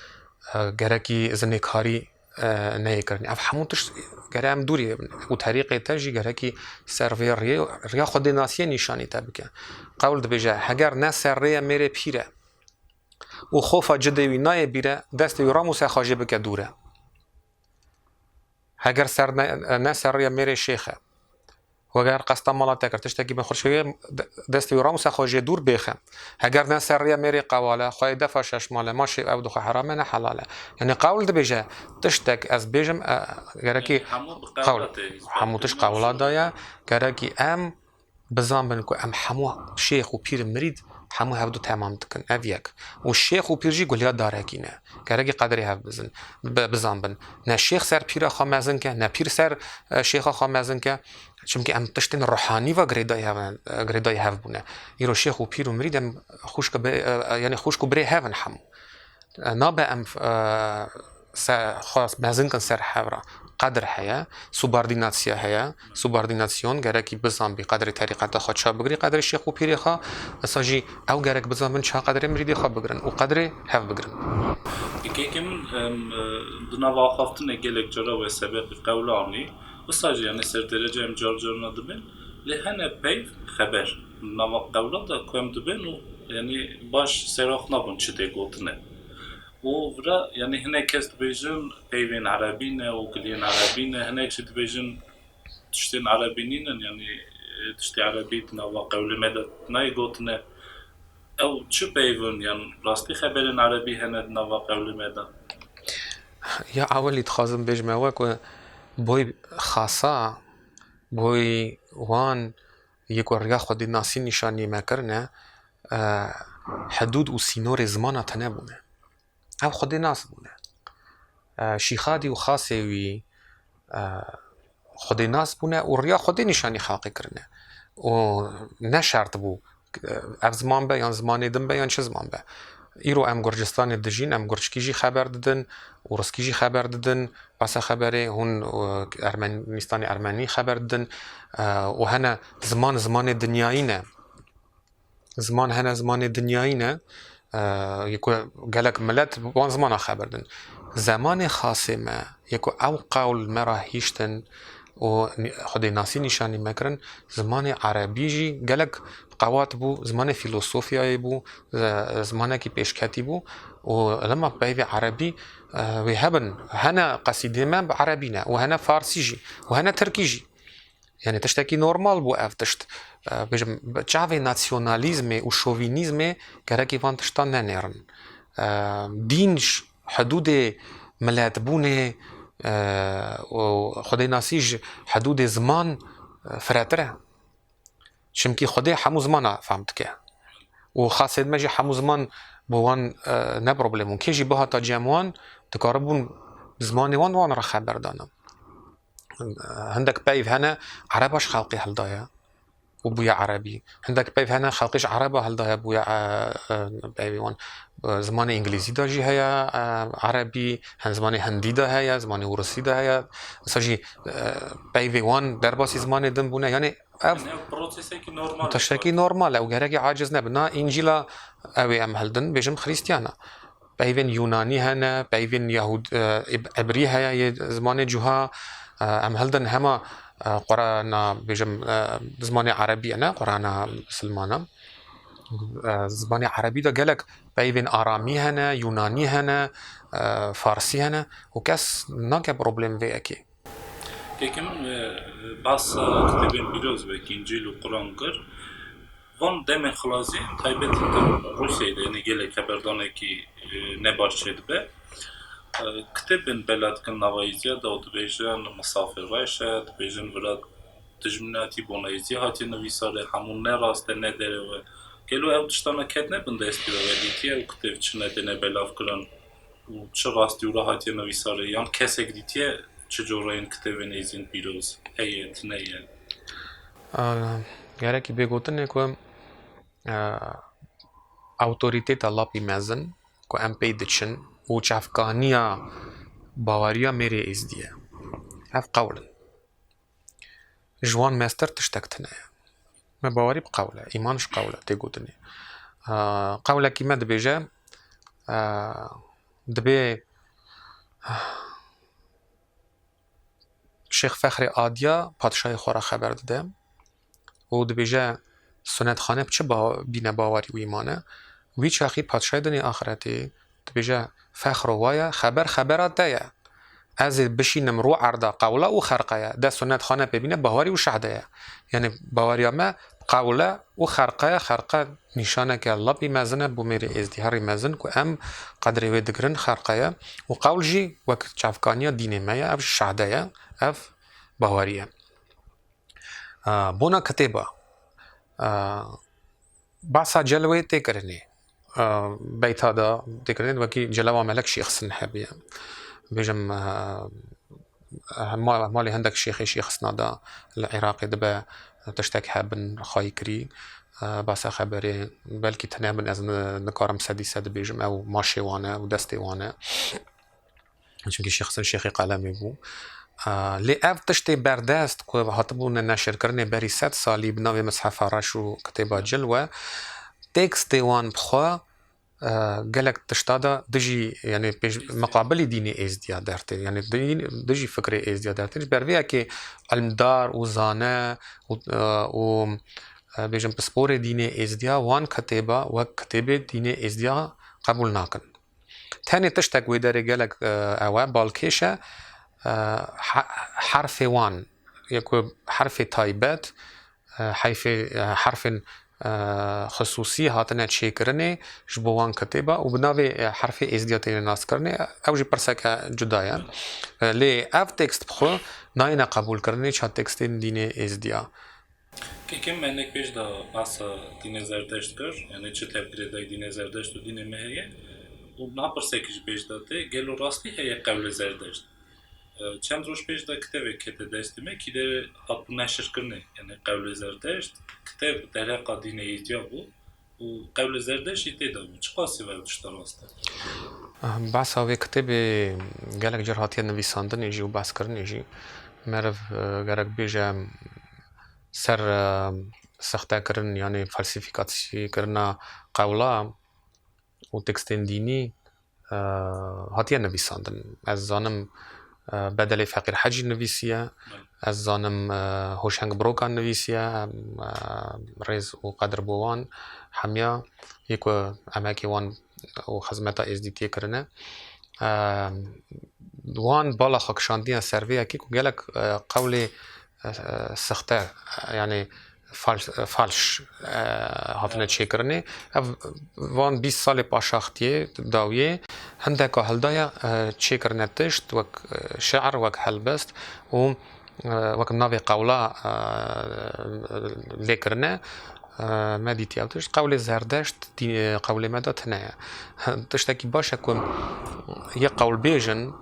e, gerekî zinêkarî e, neyê kirinê. Ev hemû tişt gere em dûrî hebin. Û terîqê te jî gerekî ser vê riyê, riya xwedênasiyê nîşanî te bike. Qewl dibêje, heger ne ser rê ye mêrê pîr e û xofa cidê wî nayê bîre, destê wî ramûse xwe jê bike dûr e. Heger ser ne, ne ser rê ye mêrê şêx e. Weger qesta mala te kir, tiştekî bin xurşêwê, de-, destê wî ramûse xwe jê dûr bêxe. Heger ne ser rê ye mêrê qewal e, xweyê defa şeş mal e, ma şê ew dixwe heram e, ne helal e. Yanî qewl dibêje, tiştek ez bêjim, e, gerekî Yanî hemû bi qewla qewl, tê, hemû tişt qewla de ye, gerekî em bizanbin ku em hemû şêx û pîr mirîd hemû hevdu temam dikin. Ev yek. Û şêx û pîr jî guliya darekî ne. Gerekî qedrê hev bizin, bi-, bizanbin. Ne şêx ser pîra xwe mezin ke, ne pîr ser, e, şêxa xwe mezin ke. Çimkî em tiştên ruhanî ve girêdayî hev, e, girêdayî hev bûne. Îro şêx û pîr û mirîd em xwişk bi-, e, e, yanî xwişk û birê hev in hemû. E, nabe em, e, se-, xwe mezin kin ser hev re. Qedir heye, subordînasya heye. Subordînasyon gerekî bizanbî qedrê terîqeta xwe ça bigirî, qedrê şêx û pîrê xwe. Esa jî ew gerek bizanbin ça qedrê mirîdê xwe bigirin û qedrê hev bigirin. Kekê min, em, e, di nava axaftinê gelek cara wê sebebî qewla anî. Wisa jî, yanî ser derece em car carna dibin. Lê hene peyv xeber. Di nava qewla de ku em dibin û, yanî, baş serax nabin çi tê gotine. Û vira, yanî, hinek kes dibêjin peyvên erebî ne û giliyên erebî ne, hinek jî dibêjin tiştên erebî nînin, yanî, e, tiştê erebî di nava qewlê me de nayê gotine. Ew çi peyv in, yan rastî xeberên erebî hene di nava qewlê me de? Ya ewilî dixwazim bêjime we ku boy xasa, boy wan yê ku riya xwedênasî nîşanî me kirine, e, hidûd û sînorê zimana tune bûne. Ev xwedênas bûne. E, Şîxadî û xasê wî, e, xwedênas bûne û riya xwedê nîşanî xelqê kirine. Û ne şert bû, e, ev ziman be, yan zimanê din be, yan çi ziman be. Îro em Gurcistanê dijîn, em gurçkî jî xeber didin, û ruskî jî xeber didin, basa xeberê hûn, e, Ermenistanê ermenî xeber didin, e, û hene ziman, zimanê dinyayî ne. Ziman hene zimanê dinyayî ne, e, yê ku gelek milet wan zimana xeber din. Zemanê xasê me, yê ku ew qewl me re hîştin û nî-, xwedênasî nîşanî me kirin, zimanê erebî jî gelek qewat bû, zimanê fîlosofyayê bû, ze-, zimanekî pêşketî bû û lema peyvê erebî, e, wê hebin. Hene qesîdê me bi erebî ne û hene farsî jî û hene tirkî jî. Yanî tiştekî normal bû ev tişt. E, bêjim, bi çavê nasyonalîzmê û şovînîzmê gerekî van tiştan nenêrin. E, dîn ş-, hidûdê miletbûnê, e, û xwedênasî ji hidûdê ziman, e, firetir e. Çimkî Xwedê hemû zimana fam dike. Û xasên me jî hemû ziman bo wan, e, ne problem bûn. Kê jî bihata cem wan, dikaribûn zimanê wan wan re xeber dana. Hindek peyv hene, ereba ji xelqê hildaye û bûye erebî. Hindek peyv hene, xelqê ji ereba hildaye bûye, e, e, peyvê wan. E, zimanê îngilîzî de jî heye, e, erebî, hin zimanê hindî de heye, zimanê ûrisî de heye. Wisa jî, e, peyvê wan derbasî zimanê din bûne. Yanî ev Yani ev prosesekî normal e. Tiştekî normal e û gerekî aciz nebe. Na Încîla ew ê em hildin, bêjim Xrîstiyan e. Peyvên Yûnanî hene, peyvên Yahûd-, e, Ib-, Ibrî heye yê zimanê cuha, e, em hildin hema, e, Qurana, bêjim, e, zimanê Erebî ne, Qurana Misilmana. E, zimanê Erebî de gelek peyvên Aramî hene, Yûnanî hene, e, Farsî hene û kes nake problem vê yekê. Kekê min, e, bahsa kitêbên pîroz wekî Încîl û Quran kir. Van demên xilazî, taybet di Rûsyayê de, yanî gelek xeberdanekî, e, ne baş çêdibe. E, kitêbên bela dikin nava Êziya de û dibêjin misafê reş e, dibêjin vira dijminatî bona Êziya hatiye nivîsarê, hemû ne rast e, ne derew e. Gelo ew tiştana ketine bin destê we, we dîtiye ew kitêb çi nedêne belav kirin? Û çi rastî û re hatiye nivîsarê, yan kesek dîtiye çi coreyên kitêbên êzîn pîroz heye, tune ye? Aa, gerekî bê gotinê ku, aa, awtorîteta lapî mezin ku em pê diçin û çavkaniya baweriya mêrê êzdî ye. Ev qewl in. Ji wan mestir tiştek tune ye. Me bawerî bi qewl e, îman ji qewl e, tê gotinê. Aa, qewlekî me dibêje, aa, dibê, Şêx Fexrê Adiya padşahê xwe re xeber dide û dibêje, Sunetxane bi çi ba-, bîne bawerî û îmane? Wî çaxî padşahê dinê axiretê dibêje, Fexro, wa ye, xeber xebera te ye. Ez ê bişînim rû erda qewla û xerqe ye. De Sunetxane pê bîne bawerî û şehde ye. Yanî baweriya me qewle û xerqe ye. Xerqe nîşaneke lapî mezin e bo mêrê êzdî herî mezin ku em qedrê wê digirin, xerqe ye. Û qewl jî wek çavkaniya dînê me ye, ev şehde ye, ev bawerî ye. Aa, bona kitêba, aa, behsa celwê tê kirinê. Aa, beyta da tê kirinê, wekî celewa Melek Şêx Sin hebiye. Bêjim, aa, ma-, malê hindek şêxê Şêx Sina da li Iraqê dibe tiştek hebin xayî kirî, aa, behsa xeberê, belkî tune bin, ez ni-, nikarim sedî sed bibêjim, ew maşê wan e û destê wan e. Çimkî Şêx Hesen şêxê qelemê bû. Lê ev tiştê berdest ku hatibûne neşirkirinê berî sed salî bi navê Mishefa Reş û Kitêba Cilwe, tekstê wan bi xwe, e, gelek tişta de dijî, yanî pêş, miqabilî dînê êzdiya dertê, yanî di-, dijî fikrê êzdiya dertê. Ji ber vê yekê ilmdar û zane û, e, û, e, bêjim pisporê dînê êzdiya wan kitêba wek kitêbê dînê êzdiya qebûl nakin. Tenê tiştek wê derê gelek, e, ew e, balkêş e, e, he-, herfê wan, ya ku herfê taybet, e, heyfê, e, herfên, e, xisûsî hatine çêkirinê ji bo wan kitêba û bi navê, e, herfê êzdiya têne naskirinê, ew jî pirseke cuda ye. E, lê ev tekst bi xwe nayêne qebûlkirinê ça tekstên dînê êzdiya. Kekim me hinek pêş de behsa dînê Zerdeşt kir, yanî çi tevkirê dayî dînê Zerdeşt û dînê me heye, û niha pirsekî ji pêş de tê, gelo rastî heye qewlê Zerdeşt? E, çend roj pêş de kitêbek kete destê me, kî derê hatibû neşirkirinê, yanî qewlê Zerdeşt, kitêb derheqa dînê Êzdiya bû û qewlê Zerdeşt jî tê de bû. Çiqasî ve ew tişta rast e? Behsa wê kitêbê gelek car hatiye nivîsandinê jî û behskirinê jî. Meriv, e, gerek bêje, ser, e, sextekirin, yanî falsîfîkasyekirina qewla û tekstên dînî, e, hatiye nivîsandin. Ez zanim, e, Bedelê Feqîr Hecî nivîsiye. Ez zanim, e, Hoşeng Brokan nivîsiye. Em, e, rêz û qedir bo wan hemiya yê ku emekê wan û xizmeta êzdîtiyê kirine. E, wan bala xwe kişandiye ser vê yekê ku gelek, e, qewlê, e, sixte, e, yanî falş, falş, e, hatine çêkirinê. Ev van bîst salê paşaxtiyê dawiyê hindeka hildaye, e, çêkirine tişt wek, e, şi'r, wek helbest û, e, wek navê qewla, e, lê kirine. E, me dîtiye ev tişt. Qewlê Zerdeşt dî-, qewlê me de tune ye. Tiştekî baş e ku yê qewlbêjin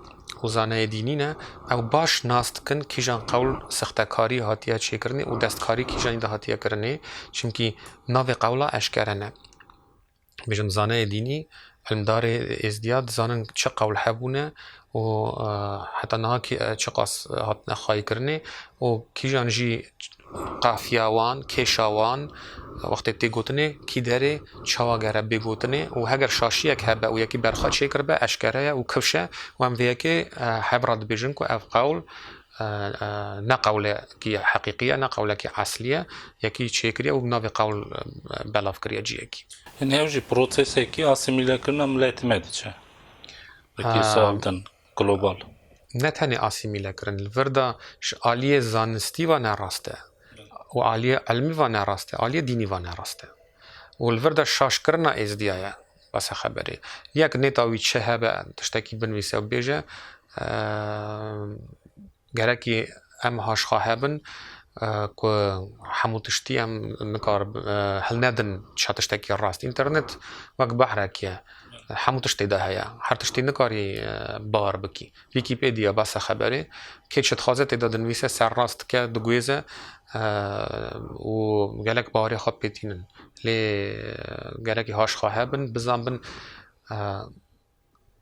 û zaneyê dînî ne, ew baş nas dikin kîjan qewl sextekarî hatiye çêkirinê û destkarî kîjanî de hatiye kirinê, çimkî navê qewla eşkere ne. Bêjim zaneyê dînî, ilmdarê êzdiya dizanin çi qewl hebûne û, e, heta niha kî, e, çiqas hatine xayîkirinê û kîjan jî qafiya wan, kêşa wan, wextê tê gotinê, kî derê, çawa gere bê gotinê û heger şaşiyek hebe û yekî berxwe çêkiribe, eşkere ye û kifş e û em vê yekê, e, hebra dibêjin ku ev qewl, e, e, ne qewlekî heqîqî ye, ne qewlekî eslî ye, yekî çêkiriye û bi navê qewl, e, belav kiriye ciyekî. Yanî ew jî prosesekî asîmîlekirina miletê me diçe. Wekî Em, saldin global. Ne tenê asîmîlekirin, li vir de ji aliyê zanistî ve ne rast e û aliyê ilmî ve ne rast e, aliyê dînî ve ne rast e. Û li vir de şaşkirina êzdiya ye, bese xeberê. Yek nêta wî çi hebe, tiştekî binivîse û bêje, e, gerekî em haşxa hebin, e, ku hemû tiştî em nikar, e, hilnedin ça tiştekî rast. Înternet wek behrek ye. Hemû tişt tê de heye. Her tiştî nikarî, e, bar bikî. Wîkîpediya bese xeberê. Kê çi dixwaze tê de dinivîse, serrast dike, diguhêze, e, û gelek bawerê xwe pê tînin. Lê, e, gerekî haşxa hebin, bizanbin, e,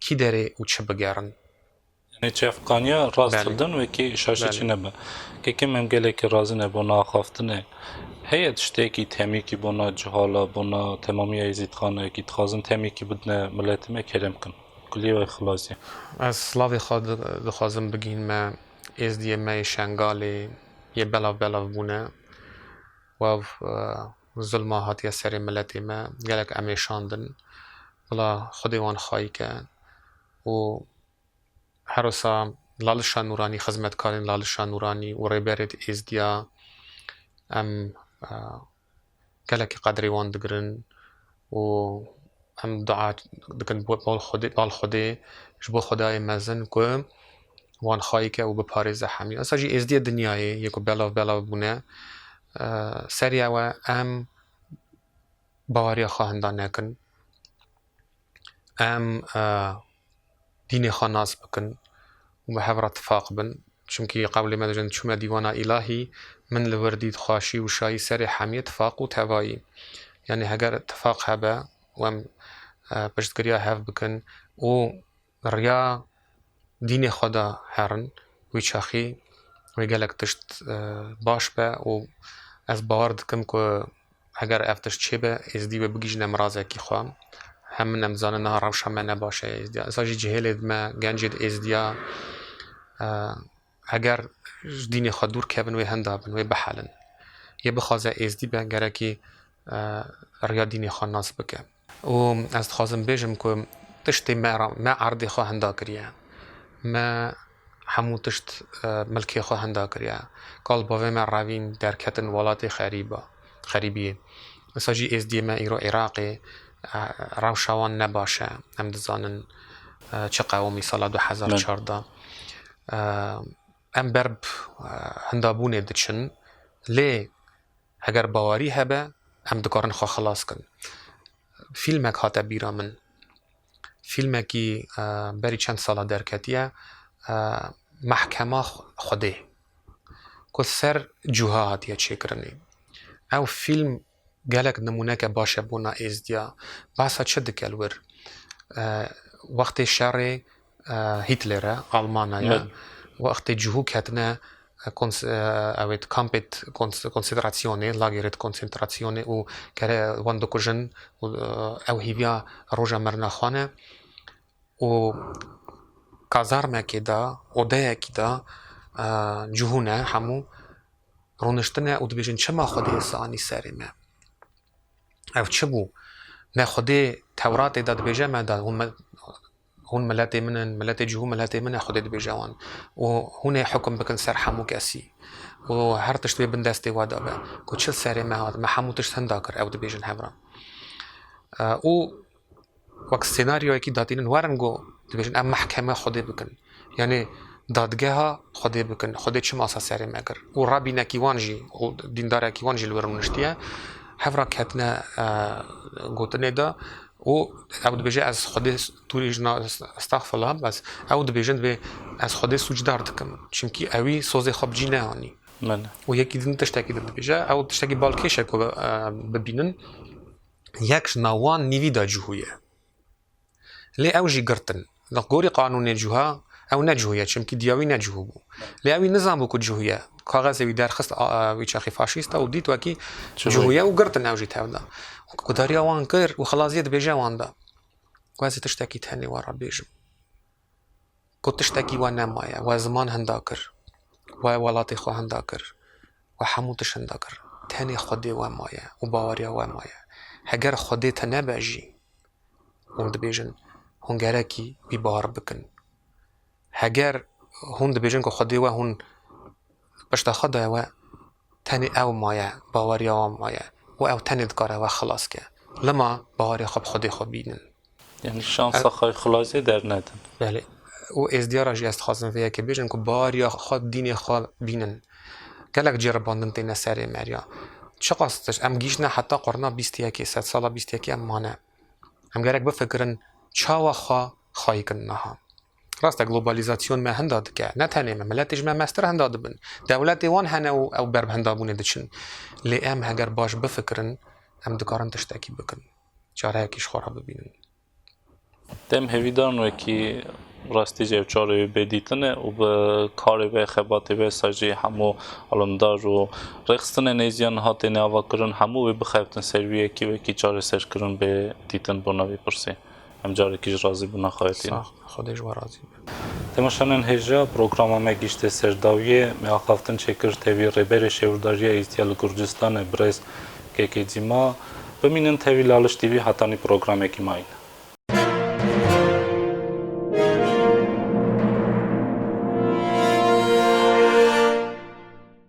kî derê û çi bigerin. Yanî çavkaniya rast Belê. Hildan wekî şaşî Belê. Çi nebe. Kekê me em gelekî razî ne bona axaftinê. Heye tiştekî temîkî bona cihala, bona temamiya Êzîdxanekî dixwazin temîkî bidine miletê me kerem kin. Kulî ve xilasî. Ez slavê xwe di-, dixwazim bigihînme Êzdiyê me yê Şengalê yê belav belav bûne. Wav, e, zulma hatiye serê miletê me, gelek em ê şandin. Bila Xwedê wan xayî ke û her wisa Lalişa Nûranî, xizmetkarên Lalişa Nûranî û rêberê di Êzdiya em, e, gelekî qedrê wan digirin û em dua dikin bo, bal Xwedê, bal Xwedê, ji bo Xwedayê mezin ku wan xayî ke û biparêze hemî. Esa jî Êzdiyê dinyayê yê ku belav belav bûne, e, serî ew e em baweriya xwe hinda nekin. Em, e, dînê xwe nas bikin û bi hev re tifaq bin. Çimkî qewlê me dibêjin, çûme dîwana îlahî, min li wir dît xweşî û şayî serê hemiyê tifaq û tevayî. Yanî heger tifaq hebe û em, e, piştgiriya hev bikin û riya dînê xwe de herin, wî çaxî wê gelek tişt, e, baş be û ez bawer dikim ku heger ev tişt çêbe, êzdî wê bigihîjine mirazekî xwe. Hem min em dizanin niha rewşa me ne baş e êzdiya. Esa jî cihêlê di me, gencê di êzdiya, e, heger ji dînê xwe dûr kevin, wê hinda bin, wê bihelin. Yê bixwaze êzdî be, gerekî, e, riya dînê xwe nas bike. Û ez dixwazim bêjim ku tiştê me ra, me erdê xwe hinda kiriye. Me hemû tişt, e, milkê xwe hinda kiriye. Kal bavê me revîn derketin welatê xerîba, xerîbiyê. Esa jî êzdiyê me îro Iraqê, e, rewşa wan ne baş e. Em dizanin, e, çi qewimî sala du hezar çardeh. E, em ber bi, e, hindabûnê diçin. Lê heger bawerî hebe, em dikarin xwe xilas kin. Fîlmek hate bîra min. Fîlmekî, e, berî çend sala derketiye, e, Mehkema Xwedê, ku ser cûha hatiye çêkirinê. Ew fîlm gelek nimûneke baş e bona êzdiya. Behsa çi dike li wir? E, wextê şerê, e, Hîtlerê, Almanyaya, wextê cihû ketine, e, kons-, e, ew ê kampê kons-, konsentrasyonê, lagerê konsentrasyonê û kere wan dikujin û, e, ew hîviya roja mirina xwe ne û kazarmekê de, odeyekî de, e, cihû ne hemû rûniştine û dibêjin, çima Xwedê êsa anî serê me? Ev çi bû? Ne Xwedê Tewratê de dibêje me de, hûn me, hûn miletê min in, miletê cihû miletê min e, Xwedê dibêje wan. Û hûn ê hukum bikin ser hemû kesî. Û her tişt wê bin destê we de be. Ku çi serê me hat, me hemû tişt hinda kir, ew dibêjin hev re. E, û wek senaryoyekî datînin, werin ku dibêjin, em mehkeme Xwedê bikin. Yanî dadgeha Xwedê bikin. Xwedê çi masa serê me kir? Û rabînekî wan jî, û dîndarekî wan jî li wir rûniştiye. Hev re ketine, e, gotinê de û ew dibêje, ez Xwedê s-, tûrî jina, estexfirullah, bes ew dibêjin, dibê ez Xwedê sûcdar dikim. Çimkî ewî sozê xwe bi cî neanî. Belê. Û yekî din tiştekî din dibêje, ew tiştekî balkêş e ku, e, bibînin. Yek ji nav wan nîvî de cihû ye. Lê ew jî girtin. Li gorî qanûnê cûha, ew ne cihû ye, çimkî diya wî ne cihû bû. Lê ew wî nizanbû ku cihû ye. Kaxezê wî derxist, a, a, wî çaxî faşîst e û dît wekî cihû ye û girtin ew jî tev de. Gudariya wan kir û xilaziyê dibêje wan de. Ku ez ê tiştekî tenê we re bêjim. Ku tiştekî we nemaye, we ziman hinda kir, we welatê xwe hinda kir, we hemû tişt hinda kir. Tenê Xwedê we maye û baweriya we maye. Heger Xwedê te nebe jî, hûn dibêjin, hûn gerekî wî bawer bikin. Heger hûn dibêjin ku Xwedê we hûn pişta xwe daye we, tenê ew maye, baweriya wan maye û ew tenê dikare we xilas ke. Lima baweriya xwe bi Xwedê xwe bînin. Yanî şansa xwe xilazê dernedin. Belê. Û êzdiya re jî ez dixwazim vê yekê bêjim ku baweriya xwe, dînê xwe bînin. Gelek ceribandin têne serê me ya. Çiqas tişt, em gihîştine heta qurna bîst û yekê, sedsala bîst û yekê em mane. Em gerek bifikirin, çawa xwe xayî kin niha. Rast e, globalîzasyon me hinda dike. Ne tenê me, miletê ji me mestir hinda dibin. Dewletê wan hene û ew ber bi hindabûnê diçin. Lê em heger baş bifikirin, em dikarin tiştekî bikin. Çareyekî ji xwe re bibînin. Dem hêvîdar in wekî rastî jî ev çarê wê bê dîtine û bi karê ve, xebatê ve, sa jî hemû alimdar û rêxistinên êzdiyan niha têne avakirin, hemû wê bixebtin ser wî yekî wekî çareserkirin bê dîtin bona vê pirsê. Em carekî ji razîbûna xwe tînin. Sax, Xwedê ji we razî be. Temaşanên hêja, programa me gihîşte ser dawiyê, me axaftin çêkir tevî Rêberê Şêwirdarîya Êzdiya li Gurcistanê, birêz Kekê Dîma. Bimînin tevî Laliş T V hetanî programekî mayîn.